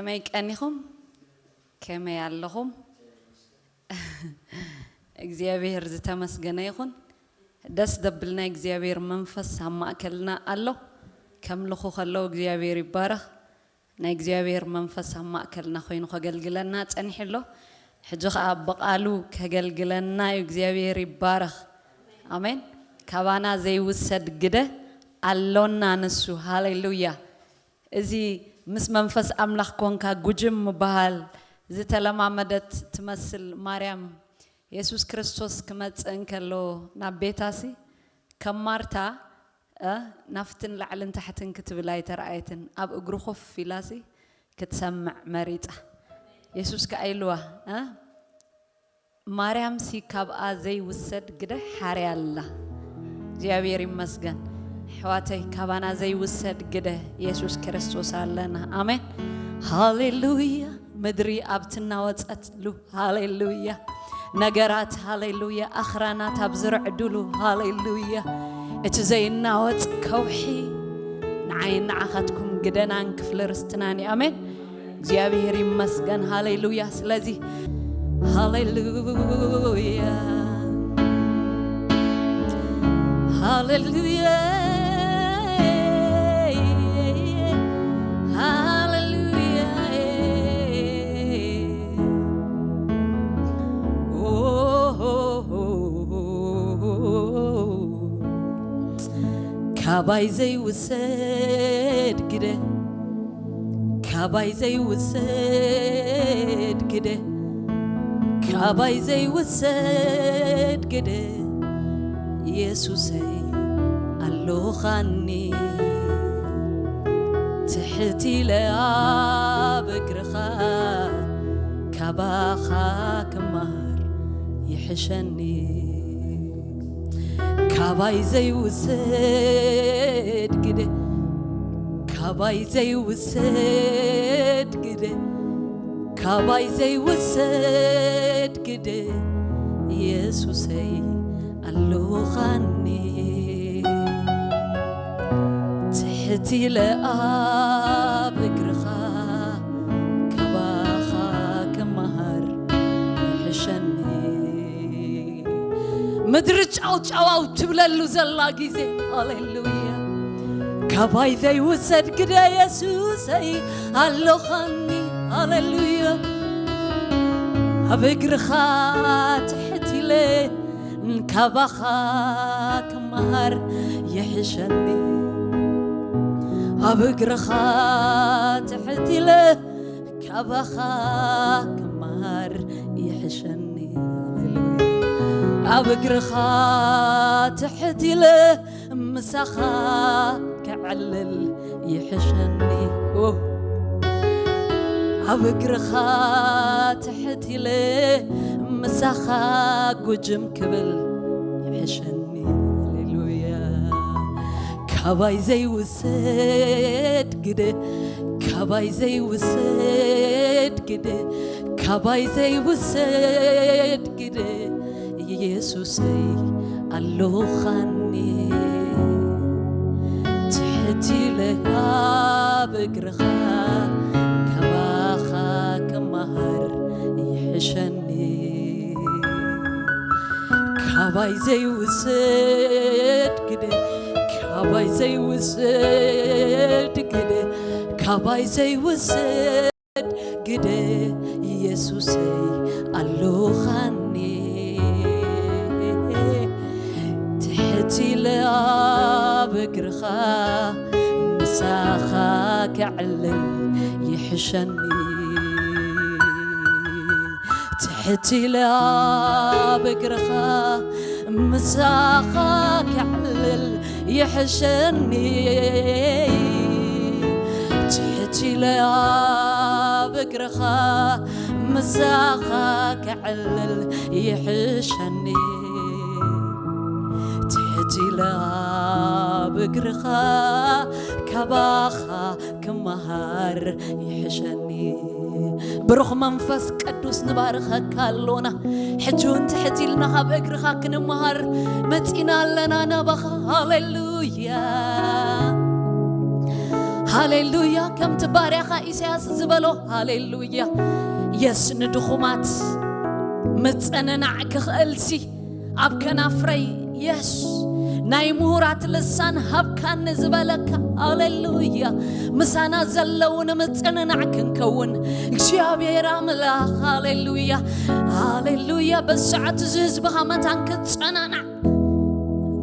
ከመይ ቀኒኹም? ከመይ ኣለኹም? እግዚኣብሔር ዝተመስገነ ይኹን። ደስ ዘብል ናይ እግዚኣብሔር መንፈስ ኣብ ማእከልና ኣሎ። ከምልኹ ከለዉ እግዚኣብሔር ይባረኽ። ናይ እግዚኣብሔር መንፈስ ኣብ ማእከልና ኮይኑ ከገልግለና ጸኒሑ ኣሎ። ሕጂ ኸኣ ብቓሉ ከገልግለና እዩ። እግዚኣብሔር ይባረኽ። ኣሜን። ካባና ዘይውሰድ ግደ ኣሎና ንሱ። ሃሌሉያ። እዚ ምስ መንፈስ ኣምላኽ ኮንካ ጉጅም ምበሃል ዝተለማመደት ትመስል ማርያም፣ የሱስ ክርስቶስ ክመጽእ እንከሎ ናብ ቤታሲ ከም ማርታ እ ናፍትን ላዕልን ታሕትን ክትብል ኣይተረኣየትን። ኣብ እግሩ ኮፍ ኢላሲ ክትሰምዕ መሪጻ። የሱስ ከኣ ኢልዋ እ ማርያምሲ ካብኣ ዘይውሰድ ግደ ሓርያ ኣላ። እግዚኣብሔር ይመስገን። ኣሕዋተይ፣ ካባና ዘይውሰድ ግደ የሱስ ክርስቶስ ኣለና። ኣሜን። ሃሌሉያ። ምድሪ ኣብ ትናወጸትሉ፣ ሃሌሉያ። ነገራት፣ ሃሌሉያ። ኣኽራናት ኣብ ዝርዕዱሉ፣ ሃሌሉያ። እቲ ዘይናወጽ ከውሒ ንዓይን ንዓኻትኩም ግደናን ክፍሊ ርስትናን እዩ። ኣሜን። እግዚኣብሔር ይመስገን። ሃሌሉያ። ስለዚ ሃሌሉያ፣ ሃሌሉያ፣ ሃሌሉያ። ኦ፣ ካባይ ዘይውሰድ ግደ፣ ካባይ ዘይውሰድ ግደ፣ ካባይ ዘይውሰድ ግደ፣ የሱሰይ ኣሎኻኒ። ትሕት ኢለ ኣብ እግርኻ፣ ካባኻ ክመሃር ይሕሸኒ። ካባይ ዘይውሰድ ግደ፣ ካባይ ዘይውሰድ ግደ፣ ካባይ ዘይውሰድ ግደ፣ የሱሰይ ኣሎኻኒ። ትሕት ኢለ ኣብ እግርኻ፣ ካባኻ ክመሃር ይሕሸኒ። ምድሪ ጫው ጫዋው ትብለሉ ዘላ ግዜ፣ ሃሌሉያ። ካባይ ዘይውሰድ ግደ የሱሰይ ኣሎኻኒ፣ ሃሌሉያ። ኣብ እግርኻ ትሕት ኢለ ካባኻ ክመሃር ይሕሸኒ። ኣብ እግርኻ ትሕት ኢለ ካባኻ ክመሃር ይሕሸኒ። ሃሌሉያ። ኣብ እግርኻ ትሕት ኢለ ምሳኻ ከዕልል ይሕሸኒ። ኦ፣ ኣብ እግርኻ ትሕት ኢለ ምሳኻ ጉጅም ክብል ይሕሸኒ። ሃሌሉያ። ካባይ ዘይውሰድ ግደ፣ ካባይ ዘይውሰድ ግደ፣ ካባይ ዘይውሰድ ግደ፣ የሱሰይ ኣሎኻኒ። ትሕት ኢለ ኣብ እግርኻ፣ ካባኻ ክመሃር ይሕሸኒ። ካባይ ዘይውሰድ ግደ፣ ካባይ ዘይውሰድ ግደ፣ ካባይ ዘይውሰድ ግደ፣ የሱሰይ ኣሎኻኒ። ትሕት ኢለ ኣብ እግርኻ፣ ምሳኻ ከዕልል ይሕሸኒ። ትሕት ኢለ ኣብ እግርኻ፣ ምሳኻ ከዕልል ይሕሸኒ። ትሕት ኢለ ኣብ እግርኻ፣ ምሳኻ ከዕልል ይሕሸኒ። ትሕት ኢለ ኣብ እግርኻ፣ ካባኻ ክመሃር ይሕሸኒ። ብሩኽ መንፈስ ቅዱስ፣ ንባርኸካ ኣሎና። ሕጂ እውን ትሕት ኢልና ካብ እግርኻ ክንመሃር መጺና ኣለና ናባኻ። ሃሌሉያ፣ ሃሌሉያ። ከምቲ ባርያኻ ኢሳያስ ዝበሎ፣ ሃሌሉያ። የስ፣ ንድኹማት ምጽንናዕ ክኽእልሲ ኣብ ከናፍረይ፣ የስ፣ ናይ ምሁራት ልሳን ሃብካኒ ዝበለካ፣ ሃሌሉያ። ምሳና ዘለዉ ንምጽንናዕ ክንከውን እግዚኣብሔር ኣምላኽ፣ ሃሌሉያ፣ ሃሌሉያ። በዚ ሰዓት እዚ ህዝብኻ መታን ክጸናናዕ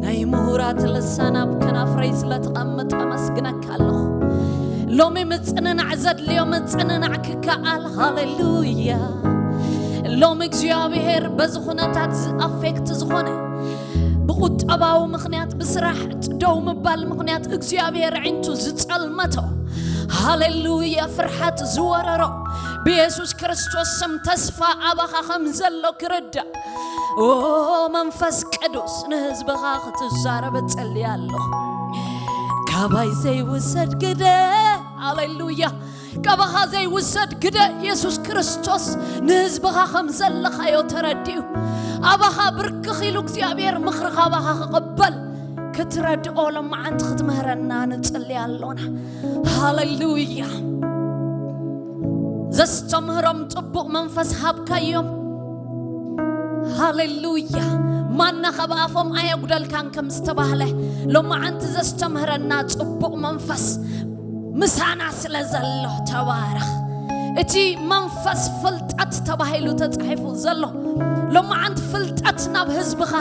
ናይ ምሁራት ልሳን ኣብ ከናፍረይ ስለ ትቐምጥ ኣመስግነካ ኣለኹ። ሎሚ ምጽንናዕ ዘድልዮ ምጽንናዕ ክከኣል፣ ሃሌሉያ። ሎሚ እግዚኣብሔር በዚ ኩነታት ዝ-፣ ኣፌክት ዝኾነ ብቁጠባዊ ምኽንያት፣ ብስራሕ ደው ምባል ምኽንያት እግዚኣብሔር ዕንቱ ዝጸልመቶ፣ ሃሌሉያ፣ ፍርሓት ዝወረሮ፣ ብየሱስ ክርስቶስ ስም ተስፋ ኣባኻ ከም ዘሎ ክርዳእ። ኦ መንፈስ ቅዱስ፣ ንህዝብኻ ክትዛረብ እጸልይ ኣለኹ። ካባይ ዘይውሰድ ግደ፣ ሃሌሉያ፣ ካባኻ ዘይውሰድ ግደ፣ የሱስ ክርስቶስ ንህዝብኻ ከም ዘለኻዮ ተረዲኡ፣ ኣባኻ ብርክኽ ኢሉ እግዚኣብሔር ምኽሪ ካባኻ ክቕበል ክትረድኦ ሎማዓንቲ ክትምህረና ንጽሊ ኣሎና። ሃሌሉያ። ዘስተምህሮም ጽቡቕ መንፈስ ሃብካዮም። ሃሌሉያ። ማና ካብ ኣፎም ኣየጉደልካን ከም ዝተባህለ፣ ሎማዓንቲ ዘስተምህረና ጽቡቕ መንፈስ ምሳና ስለ ዘሎ ተባረኽ። እቲ መንፈስ ፍልጠት ተባሂሉ ተጻሒፉ ዘሎ፣ ሎማዓንቲ ፍልጠት ናብ ህዝብኻ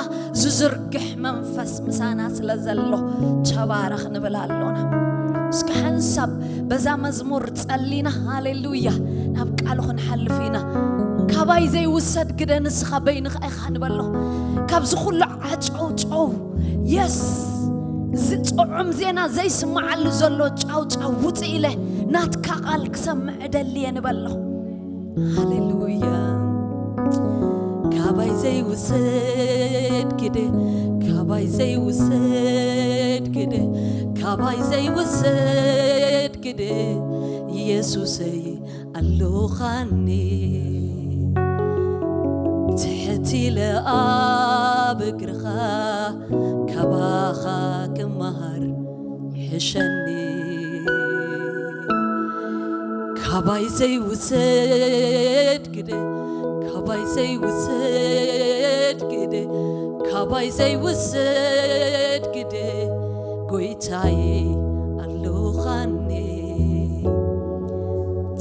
ዝዝርግሕ መንፈስ ምሳና ስለ ዘሎ ተባረኽ ንብል ኣሎና። እስኪ ሓንሳብ በዛ መዝሙር ጸሊና፣ ሃሌሉያ፣ ናብ ቃሉ ክንሓልፍ ኢና። ካባይ ዘይውሰድ ግደ፣ ንስኻ በይንኻ ኢኻ ንበሎ። ካብዚ ኩሉ ዓጨውጨው፣ የስ፣ እዚ ጽዑም ዜና ዘይስምዓሉ ዘሎ ጫውጫው ውጽእ ኢለ ናትካ ቃል ክሰምዕ እደሊ እየ ንበሎ። ሃሌሉያ። ካባይ ዘይውሰድ ግደ፣ ካባይ ዘይውሰድ ግደ፣ ካባይ ዘይውሰድ ግደ፣ ኢየሱሰይ ኣሎኻኒ። ትሕት ኢለ ኣብ እግርኻ፣ ካባኻ ክመሃር ይሕሸኒ። ካባይ ዘይውሰድ ግደ፣ ካባይ ዘይውሰድ ግደ፣ ካባይ ዘይውሰድ ግደ፣ ጎይታዬ ኣሎኻኒ።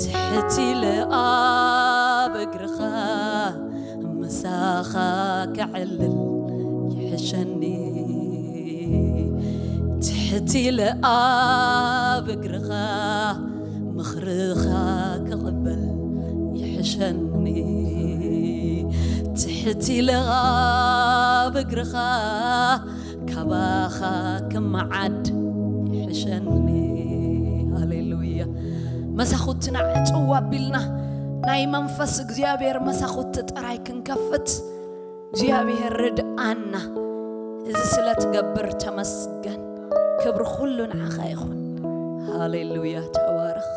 ትሕት ኢለ ኣብ እግርኻ፣ ምሳኻ ከዕልል ይሕሸኒ። ትሕት ኢለ ኣብ እግርኻ፣ ምኽርኻ ክቕበል ይሕሸኒ። ትሕት ኢለ ኣብ እግርኻ፣ ካባኻ ክመዓድ ይሕሸኒ። ሃሌሉያ። መሳኹትና ዕጽው ኣቢልና፣ ናይ መንፈስ እግዚኣብሔር መሳኹቲ ጥራይ ክንከፍት እግዚኣብሔር ርድኣና። እዚ ስለ ትገብር ተመስገን። ክብሪ ኩሉ ንዓኻ ይኹን። ሃሌሉያ፣ ተባረኽ።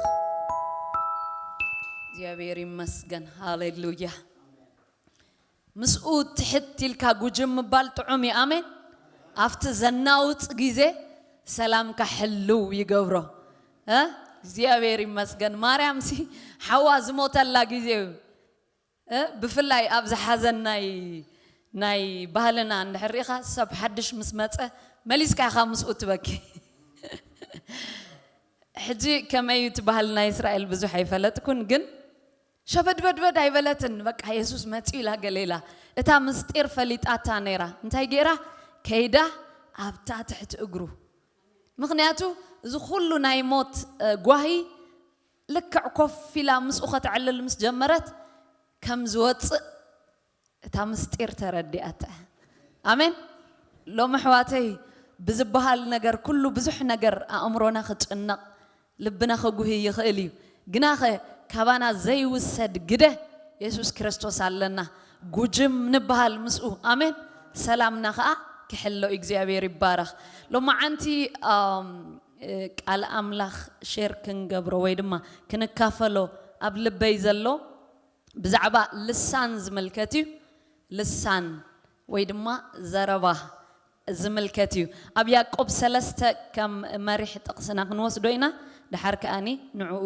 እግዚኣብሔር ይመስገን። ሃሌሉያ። ምስኡ ትሕት ኢልካ ጉጅም ምባል ጥዑም እዩ። ኣሜን። ኣብቲ ዘናውጽ ግዜ ሰላምካ ሕልው ይገብሮ። እ? እግዚኣብሔር ይመስገን። ማርያም ሲ ሓዋ ዝሞተላ ግዜ እዩ። እ? ብፍላይ ኣብዚ ሓዘን ናይ፣ ናይ ባህልና እንድሕር ርኢኻ፣ ሰብ ሓድሽ ምስ መጸ መሊስካ ኢኻ ምስኡ ትበኪ። ሕጂ ከመይ እዩ እቲ ባህሊ ናይ እስራኤል ብዙሕ ኣይፈለጥኩን፣ ግን ሸበድበድበድ ኣይበለትን። በቃ የሱስ መጺኡ ኢላ ገለ ኢላ። እታ ምስጢር ፈሊጣታ ነይራ። እንታይ ገይራ? ከይዳ ኣብታ ትሕቲ እግሩ። ምኽንያቱ እዚ ኩሉ ናይ ሞት፣ እ፣ ጓሂ ልክዕ ኮፍ ኢላ ምስኡ ከተዕልል ምስ ጀመረት ከም ዝወጽእ እታ ምስጢር ተረዲኣታ። ኣሜን። ሎሚ ኣሕዋተይ ብዝበሃል ነገር ኩሉ ብዙሕ ነገር ኣእምሮና ክጭነቕ፣ ልብና ክጉሂ ይኽእል እዩ። ግናኸ ካባና ዘይውሰድ ግደ የሱስ ክርስቶስ ኣለና። ጉጅም ንበሃል ምስኡ። ኣሜን። ሰላምና ኸኣ ክሕሎ እዩ። እግዚኣብሔር ይባረኽ። ሎማዓንቲ፣ ኣም፣ እ፣ ቃል ኣምላኽ ሼር ክንገብሮ ወይ ድማ ክንካፈሎ ኣብ ልበይ ዘሎ ብዛዕባ ልሳን ዝምልከት እዩ። ልሳን ወይ ድማ ዘረባ ዝምልከት እዩ። ኣብ ያዕቆብ ሰለስተ ከም መሪሕ ጥቕስና ክንወስዶ ኢና። ድሓር ከኣኒ ንዕኡ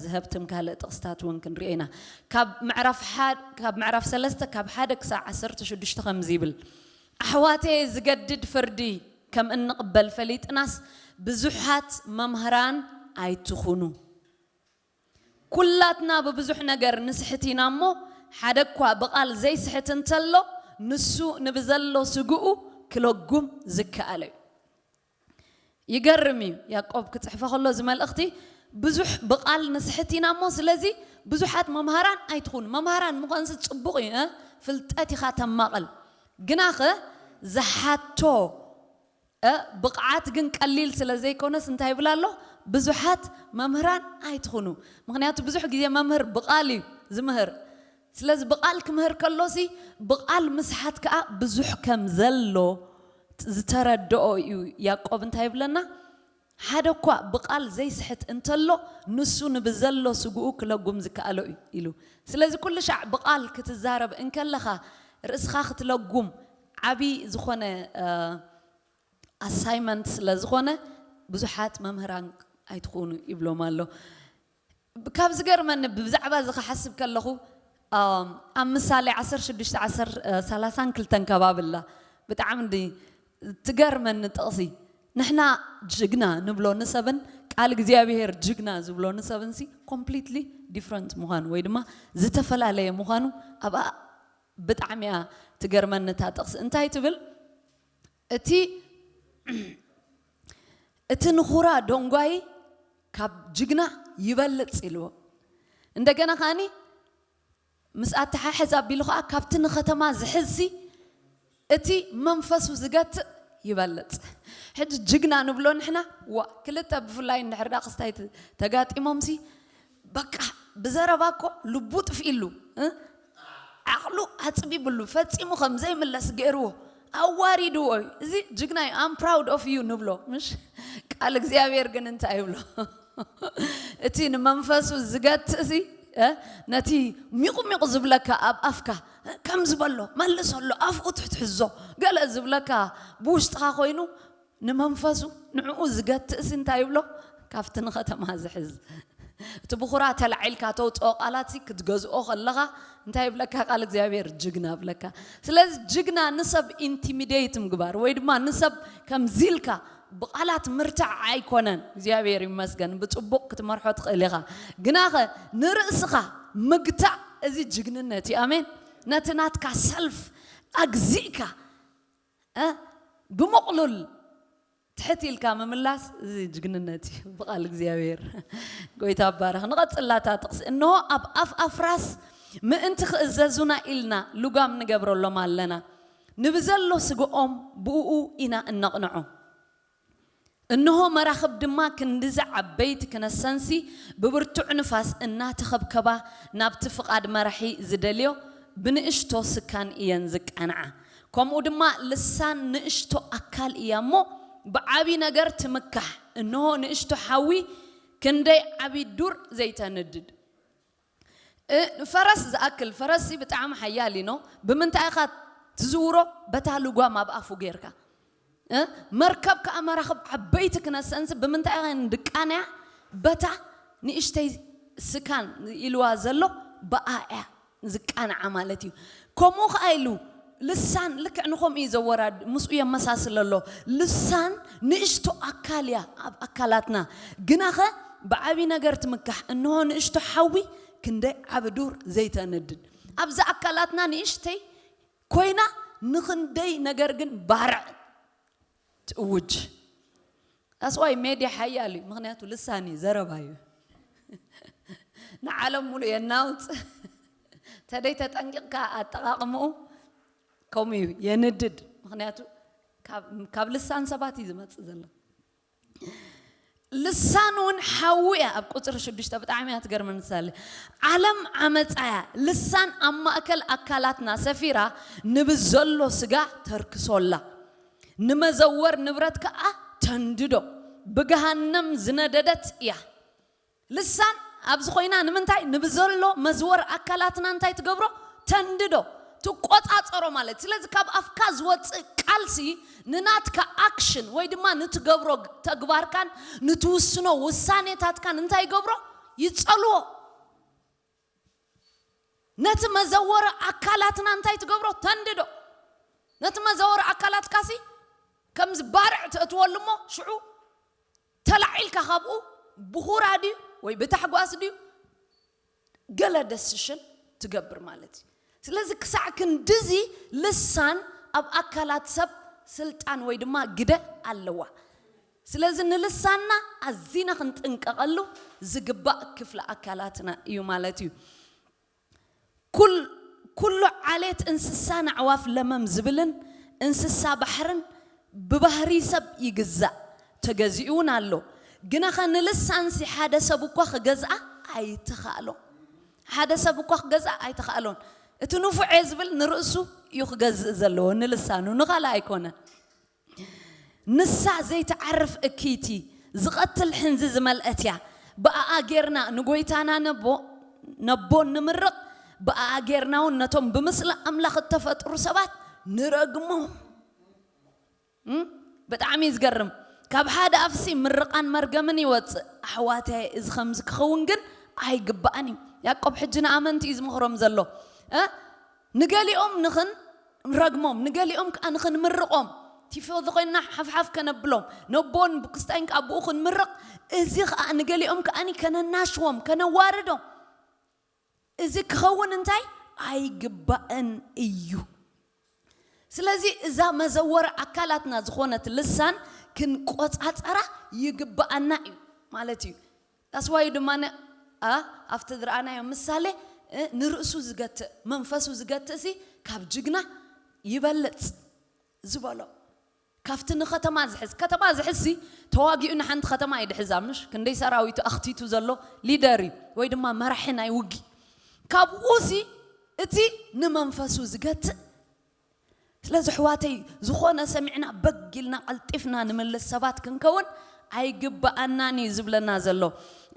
ዝሀብትም ካልእ ጥቕስታት እውን ክንሪኦ ኢና። ካብ ምዕራፍ ሓደ ካብ ምዕራፍ ሰለስተ ካብ ሓደ ክሳብ ዓሰርተ ሽዱሽተ ከምዚ ይብል፣ ኣሕዋተየ ዝገድድ ፍርዲ ከም እንቕበል ፈሊጥናስ ብዙሓት መምህራን ኣይትኹኑ። ኩላትና ብብዙሕ ነገር ንስሕት ኢና እሞ፣ ሓደ እኳ ብቓል ዘይስሕት እንተሎ፣ ንሱ ንብዘሎ ስግኡ ክለጉም ዝከኣለ እዩ። ይገርም እዩ። ያዕቆብ ክጽሕፎ ከሎ እዚ መልእኽቲ ብዙሕ ብቓል ንስሕት ኢና እሞ፣ ስለዚ ብዙሓት መምሃራን ኣይትኹኑ። መምሃራን ምዃንሲ ጽቡቕ እዩ፣ እ? ፍልጠት ኢኻ ተማቐል። ግናኸ ዝሓቶ እ፣ ብቕዓት ግን ቀሊል ስለ ዘይኮነስ እንታይ ይብል ኣሎ? ብዙሓት መምህራን ኣይትኹኑ። ምኽንያቱ ብዙሕ ግዜ መምህር ብቓል እዩ ዝምህር። ስለዚ ብቓል ክምህር ከሎሲ ብቓል ምስሓት ከኣ ብዙሕ ከም ዘሎ ዝተረድኦ እዩ ያዕቆብ። እንታይ ይብለና? ሓደ እኳ ብቓል ዘይስሕት እንተሎ፣ ንሱ ንብዘሎ ስግኡ ክለጉም ዝከኣሎ እዩ ኢሉ። ስለዚ ኩሉ ሻዕ ብቓል ክትዛረብ እንከለኻ፣ ርእስኻ ክትለጉም ዓቢ ዝኾነ፣ እ፣ ኣሳይመንት ስለ ዝኾነ ብዙሓት መምህራን ኣይትኾኑ ይብሎም ኣሎ። ካብ ዝገርመኒ ብዛዕባ እዚ ክሓስብ ከለኹ፣ ኣም፣ ኣብ ምሳሌ ዓሰርተ ሽዱሽተ ዓሰርተ፣ እ፣ ሰላሳን ክልተን ከባቢ ኣላ። ብጣዕሚ እንዲ ትገርመኒ ጥቕሲ። ንሕና ጅግና ንብሎ ንሰብን ቃል እግዚኣብሔር ጅግና ዝብሎ ንሰብንሲ ኮምፕሊትሊ ዲፍረንት ምዃኑ ወይ ድማ ዝተፈላለየ ምዃኑ ኣብኣ ብጣዕሚ እያ ትገርመኒ እታ ጥቕሲ። እንታይ ትብል? እቲ እቲ ንኹራ ደንጓዪ ካብ ጅግና ይበልጽ ኢልዎ። እንደገና ከኣኒ ምስ ኣተሓሕዝ ኣቢሉ ከኣ ካብቲ ንኸተማ ዝሕዝሲ እቲ መንፈሱ ዝገትእ ይበልጽ። ሕጂ ጅግና ንብሎ ንሕና ዋ ክልተ ብፍላይ እንድሕር ዳ ክስታይ ተ- ተጋጢሞምሲ በቃ ብዘረባ እኮ ልቡ ጥፍኢሉ እ? ዓቕሉ ኣጽቢብሉ ፈጺሙ ከም ዘይምለስ ገይርዎ ኣዋሪድዎ እዩ። እዚ ጅግና እዩ። I'm proud of you ንብሎ ምሽ ቃል እግዚኣብሔር ግን እንታይ ይብሎ? እቲ ንመንፈሱ ዝገትእ ሲ እ? ነቲ ሚቑ ሚቑ ዝብለካ ኣብ ኣፍካ ከም ዝበሎ መልሰሎ ኣፍኡ ትሕትሕዞ ገለ ዝብለካ ብውሽጥኻ ኮይኑ ንመንፈሱ ንዕኡ ዝገትእሲ እንታይ ይብሎ? ካብቲ ንኸተማ ዝሕዝ እቲ ብኹራ ተላዒልካ ተውፅኦ ቃላት ሲ ክትገዝኦ ከለኻ እንታይ ይብለካ? ቃል እግዚኣብሔር ጅግና ብለካ። ስለዚ ጅግና ንሰብ ኢንቲሚዴት ምግባር ወይ ድማ ንሰብ ከምዚልካ ብቓላት ምርታዕ ኣይኮነን። እግዚኣብሔር ይመስገን ብፅቡቕ ክትመርሖ ትኽእል ኢኻ። ግናኸ ንርእስኻ ምግታእ እዚ ጅግንነት እዩ። ኣሜን። ነቲ ናትካ ሰልፍ ኣግዚእካ እ? ብመቕሉል ትሕት ኢልካ ምምላስ እዚ ጅግንነት እዩ ብቓል እግዚኣብሔር። ጎይታ ኣባረኽ። ንቐጽላታ ጥቕሲ እንሆ ኣብ ኣፍ ኣፍራስ ምእንቲ ክእዘዙና ኢልና ልጓም ንገብረሎም ኣለና። ንብዘሎ ስግኦም ብእኡ ኢና እነቕንዖ። እንሆ መራኽብ ድማ ክንድዚ ዓበይቲ ክነሰንሲ ብብርቱዕ ንፋስ እናተኸብከባ ናብቲ ፍቓድ መራሒ ዝደልዮ ብንእሽቶ ስካን እየን ዝቃንዓ። ከምኡ ድማ ልሳን ንእሽቶ ኣካል እያ እሞ ብዓቢ ነገር ትምካሕ። እንሆ ንእሽቶ ሓዊ ክንደይ ዓቢ ዱር ዘይተንድድ። እ፣ ፈረስ ዝኣክል ፈረስ ብጣዕሚ ሓያል ኢኖ ብምንታይ ኢኻ ትዝውሮ? በታ ልጓም ኣብ ኣፉ ጌርካ እ፣ መርከብ ከኣ መራኽብ ዓበይቲ ክነሰንስ ብምንታይ ኢኻ ንድቃንያ? በታ ንእሽተይ ስካን ኢልዋ ዘሎ ብኣ እያ ዝቃንዓ ማለት እዩ። ከምኡ ከኣ ኢሉ ልሳን ልክዕ ንኸምኡ እዩ ዘወራድ ምስኡ የመሳስል ኣሎ። ልሳን ንእሽቶ ኣካል እያ ኣብ ኣካላትና። ግናኸ ብዓቢ ነገር ትምካሕ። እንሆ ንእሽቶ ሓዊ ክንደይ ዓቢ ዱር ዘይተንድድ። ኣብዚ ኣካላትና ንእሽተይ ኮይና ንኽንደይ ነገር ግን ባርዕ ትእውጅ። ኣስዋይ ሜድያ ሓያል እዩ። ምኽንያቱ ልሳን እዩ፣ ዘረባ እዩ። ንዓለም ሙሉእ የናውፅ። ተደይ ተጠንቂቕካ ኣጠቓቕምኡ ከምኡ እዩ፣ የንድድ። ምኽንያቱ ካብ ልሳን ሰባት እዩ ዝመፅእ ዘሎ። ልሳን እውን ሓዊ እያ። ኣብ ቁፅሪ ሽዱሽተ ብጣዕሚ እያ ትገርመኒ ሳለ ዓለም ዓመፃ እያ። ልሳን ኣብ ማእከል ኣካላትና ሰፊራ ንብዘሎ ስጋ ተርክሶላ፣ ንመዘወር ንብረት ከዓ ተንድዶ። ብገሃነም ዝነደደት እያ። ልሳን ኣብዚ ኮይና ንምንታይ ንብዘሎ መዝወር ኣካላትና እንታይ ትገብሮ? ተንድዶ። ትቆጻጸሮ ማለት። ስለዚ ካብ ኣፍካ ዝወጽእ ቃልሲ ንናትካ ኣክሽን ወይ ድማ ንትገብሮ ተግባርካን ንትውስኖ ውሳኔታትካን እንታይ ይገብሮ? ይጸልዎ። ነቲ መዘወሪ ኣካላትና እንታይ ትገብሮ? ተንድዶ። ነቲ መዘወሪ ኣካላትካሲ ከምዚ ባርዕ ተእትወሉ እሞ ሽዑ ተላዒልካ ካብኡ ብኹራ ድዩ ወይ ብታሕጓስ ድዩ ገለ ደስሽን ትገብር ማለት እዩ። ስለዚ ክሳዕ ክንድዚ ልሳን ኣብ ኣካላት ሰብ ስልጣን ወይ ድማ ግደ ኣለዋ። ስለዚ ንልሳንና ኣዚና ክንጥንቀቐሉ ዝግባእ ክፍሊ ኣካላትና እዩ ማለት እዩ። ኩል ኩሉ ዓሌት እንስሳን ኣዕዋፍ ለመም ዝብልን እንስሳ ባሕርን ብባህሪ ሰብ ይግዛእ፣ ተገዚኡ እውን ኣሎ። ግናኸ ንልሳንሲ ሓደ ሰብ እኳ ክገዝኣ ኣይተኻእሎ። ሓደ ሰብ እኳ ክገዝኣ ኣይተኻእሎን። እቲ ንፉዕ እየ ዝብል ንርእሱ እዩ ክገዝእ ዘለዎ፣ ንልሳኑ፣ ንኻልእ ኣይኮነን። ንሳ ዘይትዓርፍ እክይቲ፣ ዝቐትል ሕንዚ ዝመልአት እያ። ብኣኣ ጌርና ንጎይታና ነቦ ነቦ ንምርቕ፣ ብኣኣ ጌርና እውን ነቶም ብምስሊ ኣምላኽ እተፈጥሩ ሰባት ንረግሞም። እም? ብጣዕሚ እዩ ዝገርም። ካብ ሓደ ኣፍሲ ምርቓን መርገምን ይወፅእ። ኣሕዋተይ፣ እዚ ከምዚ ክኸውን ግን ኣይግባእን እዩ። ያዕቆብ ሕጂ ንኣመንቲ እዩ ዝምኽሮም ዘሎ። እ? ንገሊኦም ንኽንረግሞም፣ ንገሊኦም ከዓ ንኽንምርቖም፣ ቲፎዞ ኮይንና ሓፍሓፍ ከነብሎም፣ ነቦን ብክስታይን ከዓ ብኡ ክንምርቕ፣ እዚ ከዓ ንገሊኦም ከዓኒ ከነናሽዎም፣ ከነዋርዶም። እዚ ክኸውን እንታይ ኣይግባእን እዩ። ስለዚ እዛ መዘወሪ ኣካላትና ዝኾነት ልሳን ክንቆጻጸራ ይግባኣና እዩ ማለት እዩ። ዳስዋዩ ድማ ኣ ኣብቲ ዝረኣናዮ ምሳሌ እ፣ ንርእሱ ዝገትእ መንፈሱ ዝገትእ ሲ ካብ ጅግና ይበልጽ ዝበሎ። ካብቲ ንከተማ ዝሕዝ፣ ከተማ ዝሕዝሲ ተዋጊኡ ንሓንቲ ከተማ እዩ ድሕዛ። ምሽ ክንደይ ሰራዊቱ ኣኽቲቱ ዘሎ ሊደር እዩ ወይ ድማ መራሒ ናይ ውጊ። ካብኡሲ እቲ ንመንፈሱ ዝገትእ። ስለዚ ኣሕዋተይ፣ ዝኾነ ሰሚዕና በግ ኢልና ቀልጢፍና ንምልስ ሰባት ክንከውን ኣይግባኣናን እዩ ዝብለና ዘሎ።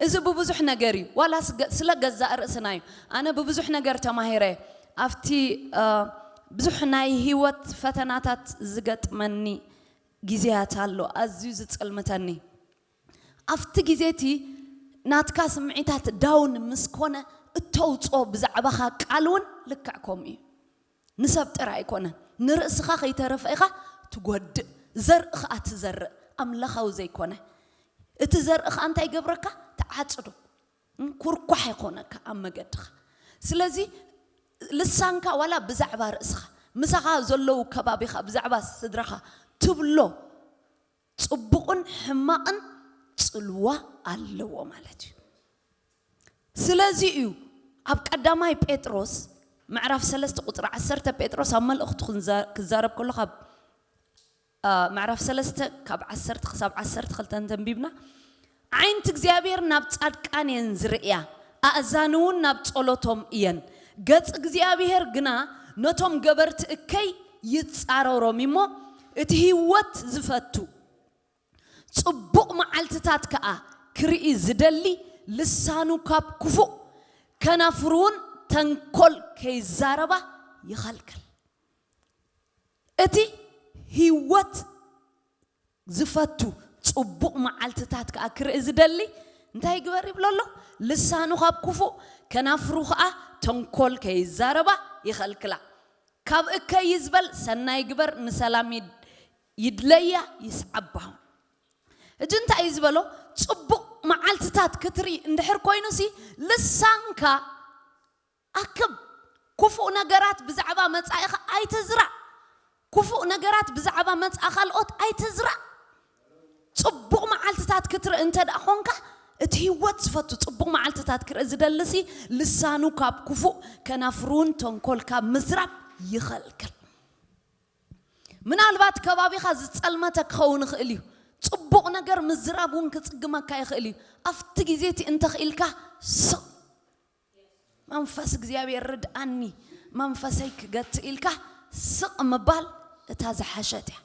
እዚ ብብዙሕ ነገር እዩ፣ ዋላ ስገ- ስለ ገዛእ ርእስና እዩ። ኣነ ብብዙሕ ነገር ተማሂረ። ኣብቲ እ፣ ብዙሕ ናይ ህይወት ፈተናታት ዝገጥመኒ ግዜያት ኣሎ፣ ኣዝዩ ዝጽልምተኒ። ኣብቲ ግዜ እቲ ናትካ ስምዒታት ዳውን ምስ ኮነ፣ እተውፅኦ ብዛዕባኻ ቃል እውን ልክዕ ከምኡ እዩ። ንሰብ ጥራይ ኣይኮነን፣ ንርእስኻ ከይተረፈ ኢኻ ትጎድእ። ዘርኢ ኸኣ ትዘርእ፣ ኣምላኻዊ ዘይኮነ። እቲ ዘርኢ ኸኣ እንታይ ይገብረካ? ትዓጽዶ። እም፣ ኩርኳሕ ይኾነካ ኣብ መገድኻ። ስለዚ ልሳንካ ዋላ ብዛዕባ ርእስኻ፣ ምሳኻ ዘለዉ ከባቢኻ፣ ብዛዕባ ስድራኻ ትብሎ ጽቡቕን ሕማቕን ጽልዋ ኣለዎ ማለት እዩ። ስለዚ እዩ ኣብ ቀዳማይ ጴጥሮስ ምዕራፍ ሰለስተ ቁጽሪ ዓሰርተ፣ ጴጥሮስ ኣብ መልእኽቱ ክንዛ- ክዛረብ ከሎ ካብ አ፣ ምዕራፍ ሰለስተ ካብ ዓሰርተ ክሳብ ዓሰርተ ክልተ እንተንቢብና፣ ዓይንቲ እግዚኣብሔር ናብ ጻድቃን እየን ዝርእያ፣ ኣእዛኑ እውን ናብ ጸሎቶም እየን። ገጽ እግዚኣብሔር ግና ነቶም ገበርቲ እከይ ይጻረሮም እሞ፣ እቲ ህይወት ዝፈቱ ጽቡቕ መዓልትታት ከኣ ክርኢ ዝደሊ ልሳኑ ካብ ክፉእ ከናፍሩ እውን ተንኮል ከይዛረባ ይኸልክል። እቲ ህይወት ዝፈቱ ጽቡቕ መዓልትታት ከኣ ክርኢ ዝደሊ እንታይ ይግበር ይብሎ ኣሎ? ልሳኑ ካብ ክፉእ ከናፍሩ ከኣ ተንኮል ከይዛረባ ይኸልክላ። ካብ እከይ ይዝበል ሰናይ ግበር ንሰላም ይድ- ይድለያ ይስዓባ። ሕጂ እንታይ እዩ ዝበሎ? ጽቡቕ መዓልትታት ክትርኢ እንድሕር ኮይኑሲ ልሳንካ ኣክብ። ክፉእ ነገራት ብዛዕባ መጻኢኻ ኣይትዝራእ። ክፉእ ነገራት ብዛዕባ መጻኢ ካልኦት ኣይትዝራእ። ጽቡቕ መዓልትታት ክትርኢ እንተ ደኣ ኾንካ፣ እቲ ህይወት ዝፈቱ ጽቡቕ መዓልትታት ክርኢ ዝደልሲ ልሳኑ ካብ ክፉእ ከናፍሩን ተንኮል ካብ ምዝራብ ይኸልክል። ምናልባት ከባቢኻ ዝጸልመተ ክኸውን ይኽእል እዩ። ጽቡቕ ነገር ምዝራብ እውን ክጽግመካ ይኽእል እዩ። ኣብቲ ግዜ እቲ እንተ ኽኢልካ ስቕ መንፈስ እግዚኣብሔር ርድኣኒ፣ መንፈሰይ ክገትእ ኢልካ ስቕ ምባል እታ ዝሓሸት እያ።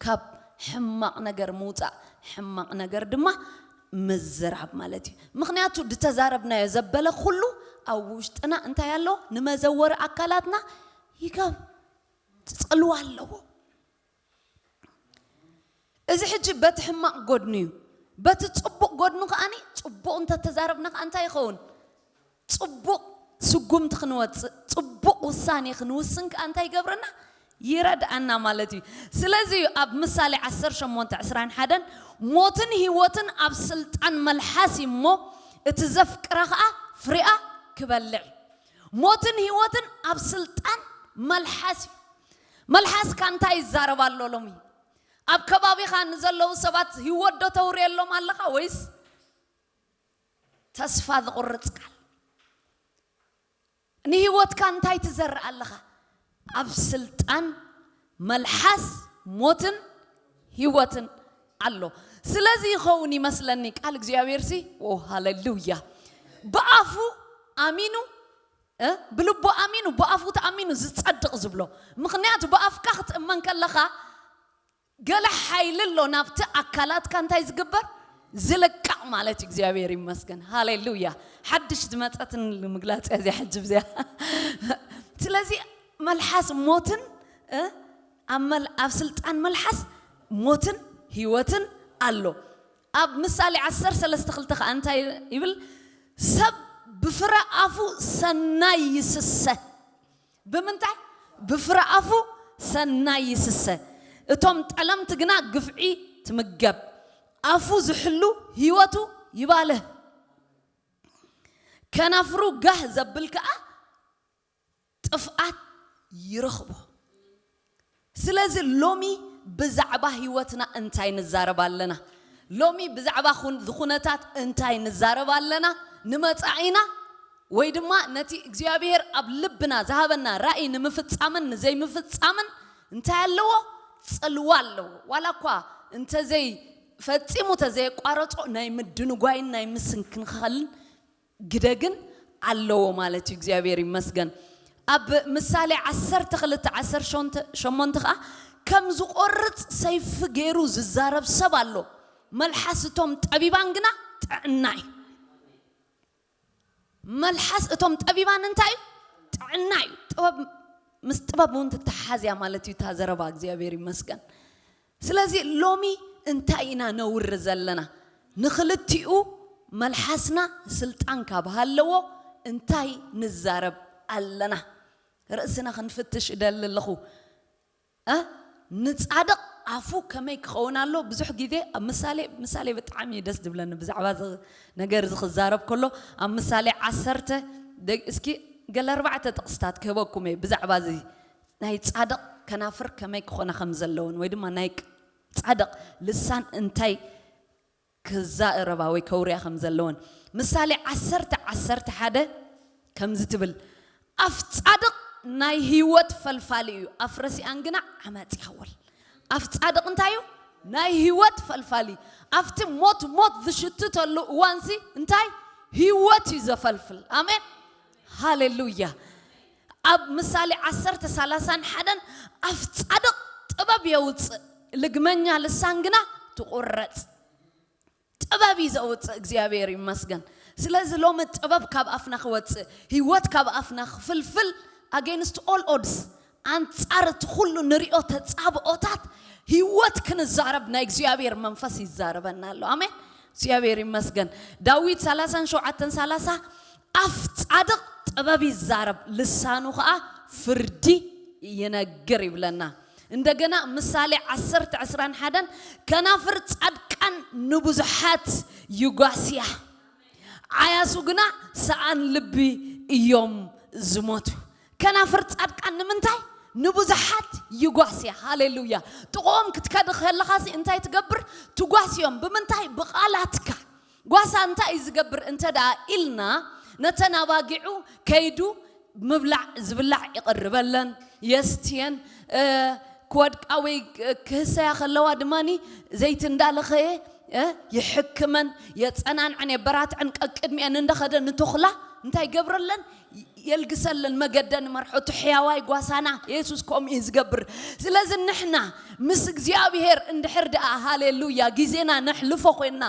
ካብ ሕማቕ ነገር ምውፃእ፣ ሕማቕ ነገር ድማ ምዝራብ ማለት እዩ። ምኽንያቱ ዝተዛረብናዮ ዘበለ ኩሉ ኣብ ውሽጥና እንታይ ኣሎ? ንመዘወሪ ኣካላትና ይገብ ጽልዋ ኣለዎ። እዚ ሕጂ በቲ ሕማቕ ጎድኑ እዩ። በቲ ጽቡቕ ጎድኑ ከኣኒ ጽቡቕ እንተተዛረብና ከኣ እንታይ ይኸውን? ጽቡቕ ስጉምቲ ክንወጽእ፣ ጽቡቕ ውሳኔ ክንውስን ከኣ እንታይ ይገብረና? ይረድኣና ማለት እዩ። ስለዚ እዩ ኣብ ምሳሌ ዓሰርተ ሸሞንተ ዕስራን ሓደን፣ "ሞትን ህይወትን ኣብ ስልጣን መልሓስ እዩ እሞ፣ እቲ ዘፍቅራ ከኣ ፍሬኣ ክበልዕ እዩ።" ሞትን ህይወትን ኣብ ስልጣን መልሓስ እዩ። መልሓስካ እንታይ ይዛረብ ኣሎ ሎሚ? ኣብ ከባቢኻ ንዘለዉ ሰባት ህይወት ዶ ተውርየሎም ኣለኻ ወይስ ተስፋ ዝቑርጽ ቃል? ንህይወትካ እንታይ ትዘርእ ኣለኻ? ኣብ ስልጣን መልሓስ ሞትን ህይወትን ኣሎ። ስለዚ ይኸውን ይመስለኒ ቃል እግዚኣብሔር ሲ፣ ኦ ሃሌሉያ፣ ብኣፉ ኣሚኑ፣ እ፣ ብልቡ ኣሚኑ፣ ብኣፉ ተኣሚኑ ዝጸድቕ ዝብሎ። ምኽንያቱ ብኣፍካ ክትእመን ከለኻ ገለ ሓይሊ ኣሎ ናብቲ ኣካላትካ እንታይ ዝግበር? ዝልቃቕ ማለት እዩ። እግዚኣብሔር ይመስገን። ሃሌሉያ። ሓድሽ ዝመጸትን ንምግላጽ እያ እዚኣ ሕጂ እዚኣ። ስለዚ መልሓስ ሞትን፣ እ፣ ኣብ መል-፣ ኣብ ስልጣን መልሓስ ሞትን ህይወትን ኣሎ። ኣብ ምሳሌ ዓሰርተ ሰለስተ ክልተ ከኣ እንታይ ይብል? "ሰብ ብፍረ ኣፉ ሰናይ ይስሰ።" ብምንታይ? ብፍረ ኣፉ ሰናይ ይስሰ። እቶም ጠለምቲ ግና ግፍዒ ትምገብ። ኣፉ ዝሕሉ ህይወቱ ይባልህ። ከናፍሩ ጋህ ዘብል ከኣ ጥፍኣት ይረኽቦ። ስለዚ ሎሚ ብዛዕባ ህይወትና እንታይ ንዛረብ ኣለና? ሎሚ ብዛዕባ ኩን-፣ ዝኹነታት እንታይ ንዛረብ ኣለና? ንመጻኢና ወይ ድማ ነቲ እግዚኣብሔር ኣብ ልብና ዝሃበና ራእይ ንምፍጻምን ንዘይምፍጻምን እንታይ ኣለዎ? ጽልዋ ኣለዎ። ዋላ እኳ እንተዘይ ፈጺሙ ተዘየቋረጾ ናይ ምድንጓይን ናይ ምስንክንኻልን ግደ ግን ኣለዎ ማለት እዩ። እግዚኣብሔር ይመስገን። ኣብ ምሳሌ ዓሰርተ ክልተ ዓሰርተ ሸሞንተ ከኣ ከም ዝቆርጽ ሰይፊ ገይሩ ዝዛረብ ሰብ ኣሎ። መልሓስ እቶም ጠቢባን ግና ጥዕና እዩ። መልሓስ እቶም ጠቢባን እንታይ እዩ? ጥዕና እዩ። ጥበብ፣ ምስ ጥበብ እውን ትተሓዝ እያ ማለት እዩ እታ ዘረባ። እግዚኣብሔር ይመስገን። ስለዚ ሎሚ እንታይ ኢና ነውሪ ዘለና? ንኽልቲኡ መልሓስና ስልጣን ካብ ሃለዎ እንታይ ንዛረብ ኣለና? ርእስና ክንፍትሽ እደሊ ኣለኹ። እ? ንጻድቕ ኣፉ ከመይ ክኸውን ኣሎ? ብዙሕ ግዜ ኣብ ምሳሌ፣ ምሳሌ ብጣዕሚ እዩ ደስ ዝብለኒ ብዛዕባ እዚ ነገር እዚ ክዛረብ ከሎ፣ ኣብ ምሳሌ ዓሰርተ፣ ደ-፣ እስኪ ገለ ኣርባዕተ ጥቕስታት ክህበኩም እየ ብዛዕባ እዚ ናይ ጻድቕ ከናፍር ከመይ ክኾና ከም ዘለውን፣ ወይ ድማ ናይ ጻድቕ ልሳን እንታይ ክዛረባ ወይ ከውርያ ከም ዘለወን። ምሳሌ ዓሰርተ ዓሰርተ ሓደ ከምዚ ትብል፣ "ኣፍ ጻድቕ ናይ ህይወት ፈልፋሊ እዩ፣ ኣፍ ረሲኣን ግና ዓመጽ ይኸውን።" ኣፍ ጻድቕ እንታይ እዩ? ናይ ህይወት ፈልፋሊ። ኣብቲ ሞት ሞት ዝሽትተሉ እዋንሲ እንታይ? ህይወት እዩ ዘፈልፍል። ኣሜን፣ ሃሌሉያ። ኣብ ምሳሌ ዓሰርተ ሰላሳን ሓደን፣ "ኣፍ ጻድቕ ጥበብ የውጽእ፣ ልግመኛ ልሳን ግና ትቑረጽ።" ጥበብ እዩ ዘውፅእ። እግዚኣብሔር ይመስገን። ስለዚ ሎሚ ጥበብ ካብ ኣፍና ክወፅእ፣ ህይወት ካብ ኣፍና ክፍልፍል፣ against all odds፣ ኣንፃር እቲ ኩሉ ንሪኦ ተፃብኦታት ህይወት ክንዛረብ ናይ እግዚኣብሔር መንፈስ ይዛረበና ኣሎ። ኣሜን። እግዚኣብሔር ይመስገን። ዳዊት ሰላሳን ሸውዓተን ሰላሳ፣ "ኣፍ ጻድቕ ጥበብ ይዛረብ፣ ልሳኑ ኸኣ ፍርዲ ይነግር" ይብለና። እንደገና ምሳሌ ዓሰርተ ዕስራን ሓደን፣ "ከናፍር ጻድቃን ንብዙሓት ይጓስያ፣ ዓያሱ ግና ሰኣን ልቢ እዮም ዝሞቱ።" ከናፍር ጻድቃን ንምንታይ? ንብዙሓት ይጓስያ። ሃሌሉያ። ጥቕኦም ክትከድ ከለኻሲ እንታይ ትገብር? ትጓስዮም። ብምንታይ? ብቓላትካ። ጓሳ እንታይ እዩ ዝገብር እንተ ደኣ ኢልና፣ ነተን ኣባጊዑ ከይዱ ምብላዕ ዝብላዕ ይቕርበለን፣ የስትየን፣ እ፣ ክወድቃ ወይ ክ-፣ ክህሰያ ከለዋ ድማኒ ዘይቲ እንዳለኸየ፣ እ፣ ይሕክመን፣ የጸናንዐን፣ የበራትዐን፣ ቀቅድሚአን እንዳኸደ ንተኹላ እንታይ ይገብረለን? የልግሰለን፣ መገደን መርሖ፣ እቲ ሕያዋይ ጓሳና የሱስ ከምኡ እዩ ዝገብር። ስለዚ ንሕና ምስ እግዚኣብሔር እንድሕር ደኣ፣ ሃሌሉያ፣ ግዜና ነሕልፎ ኮይንና፣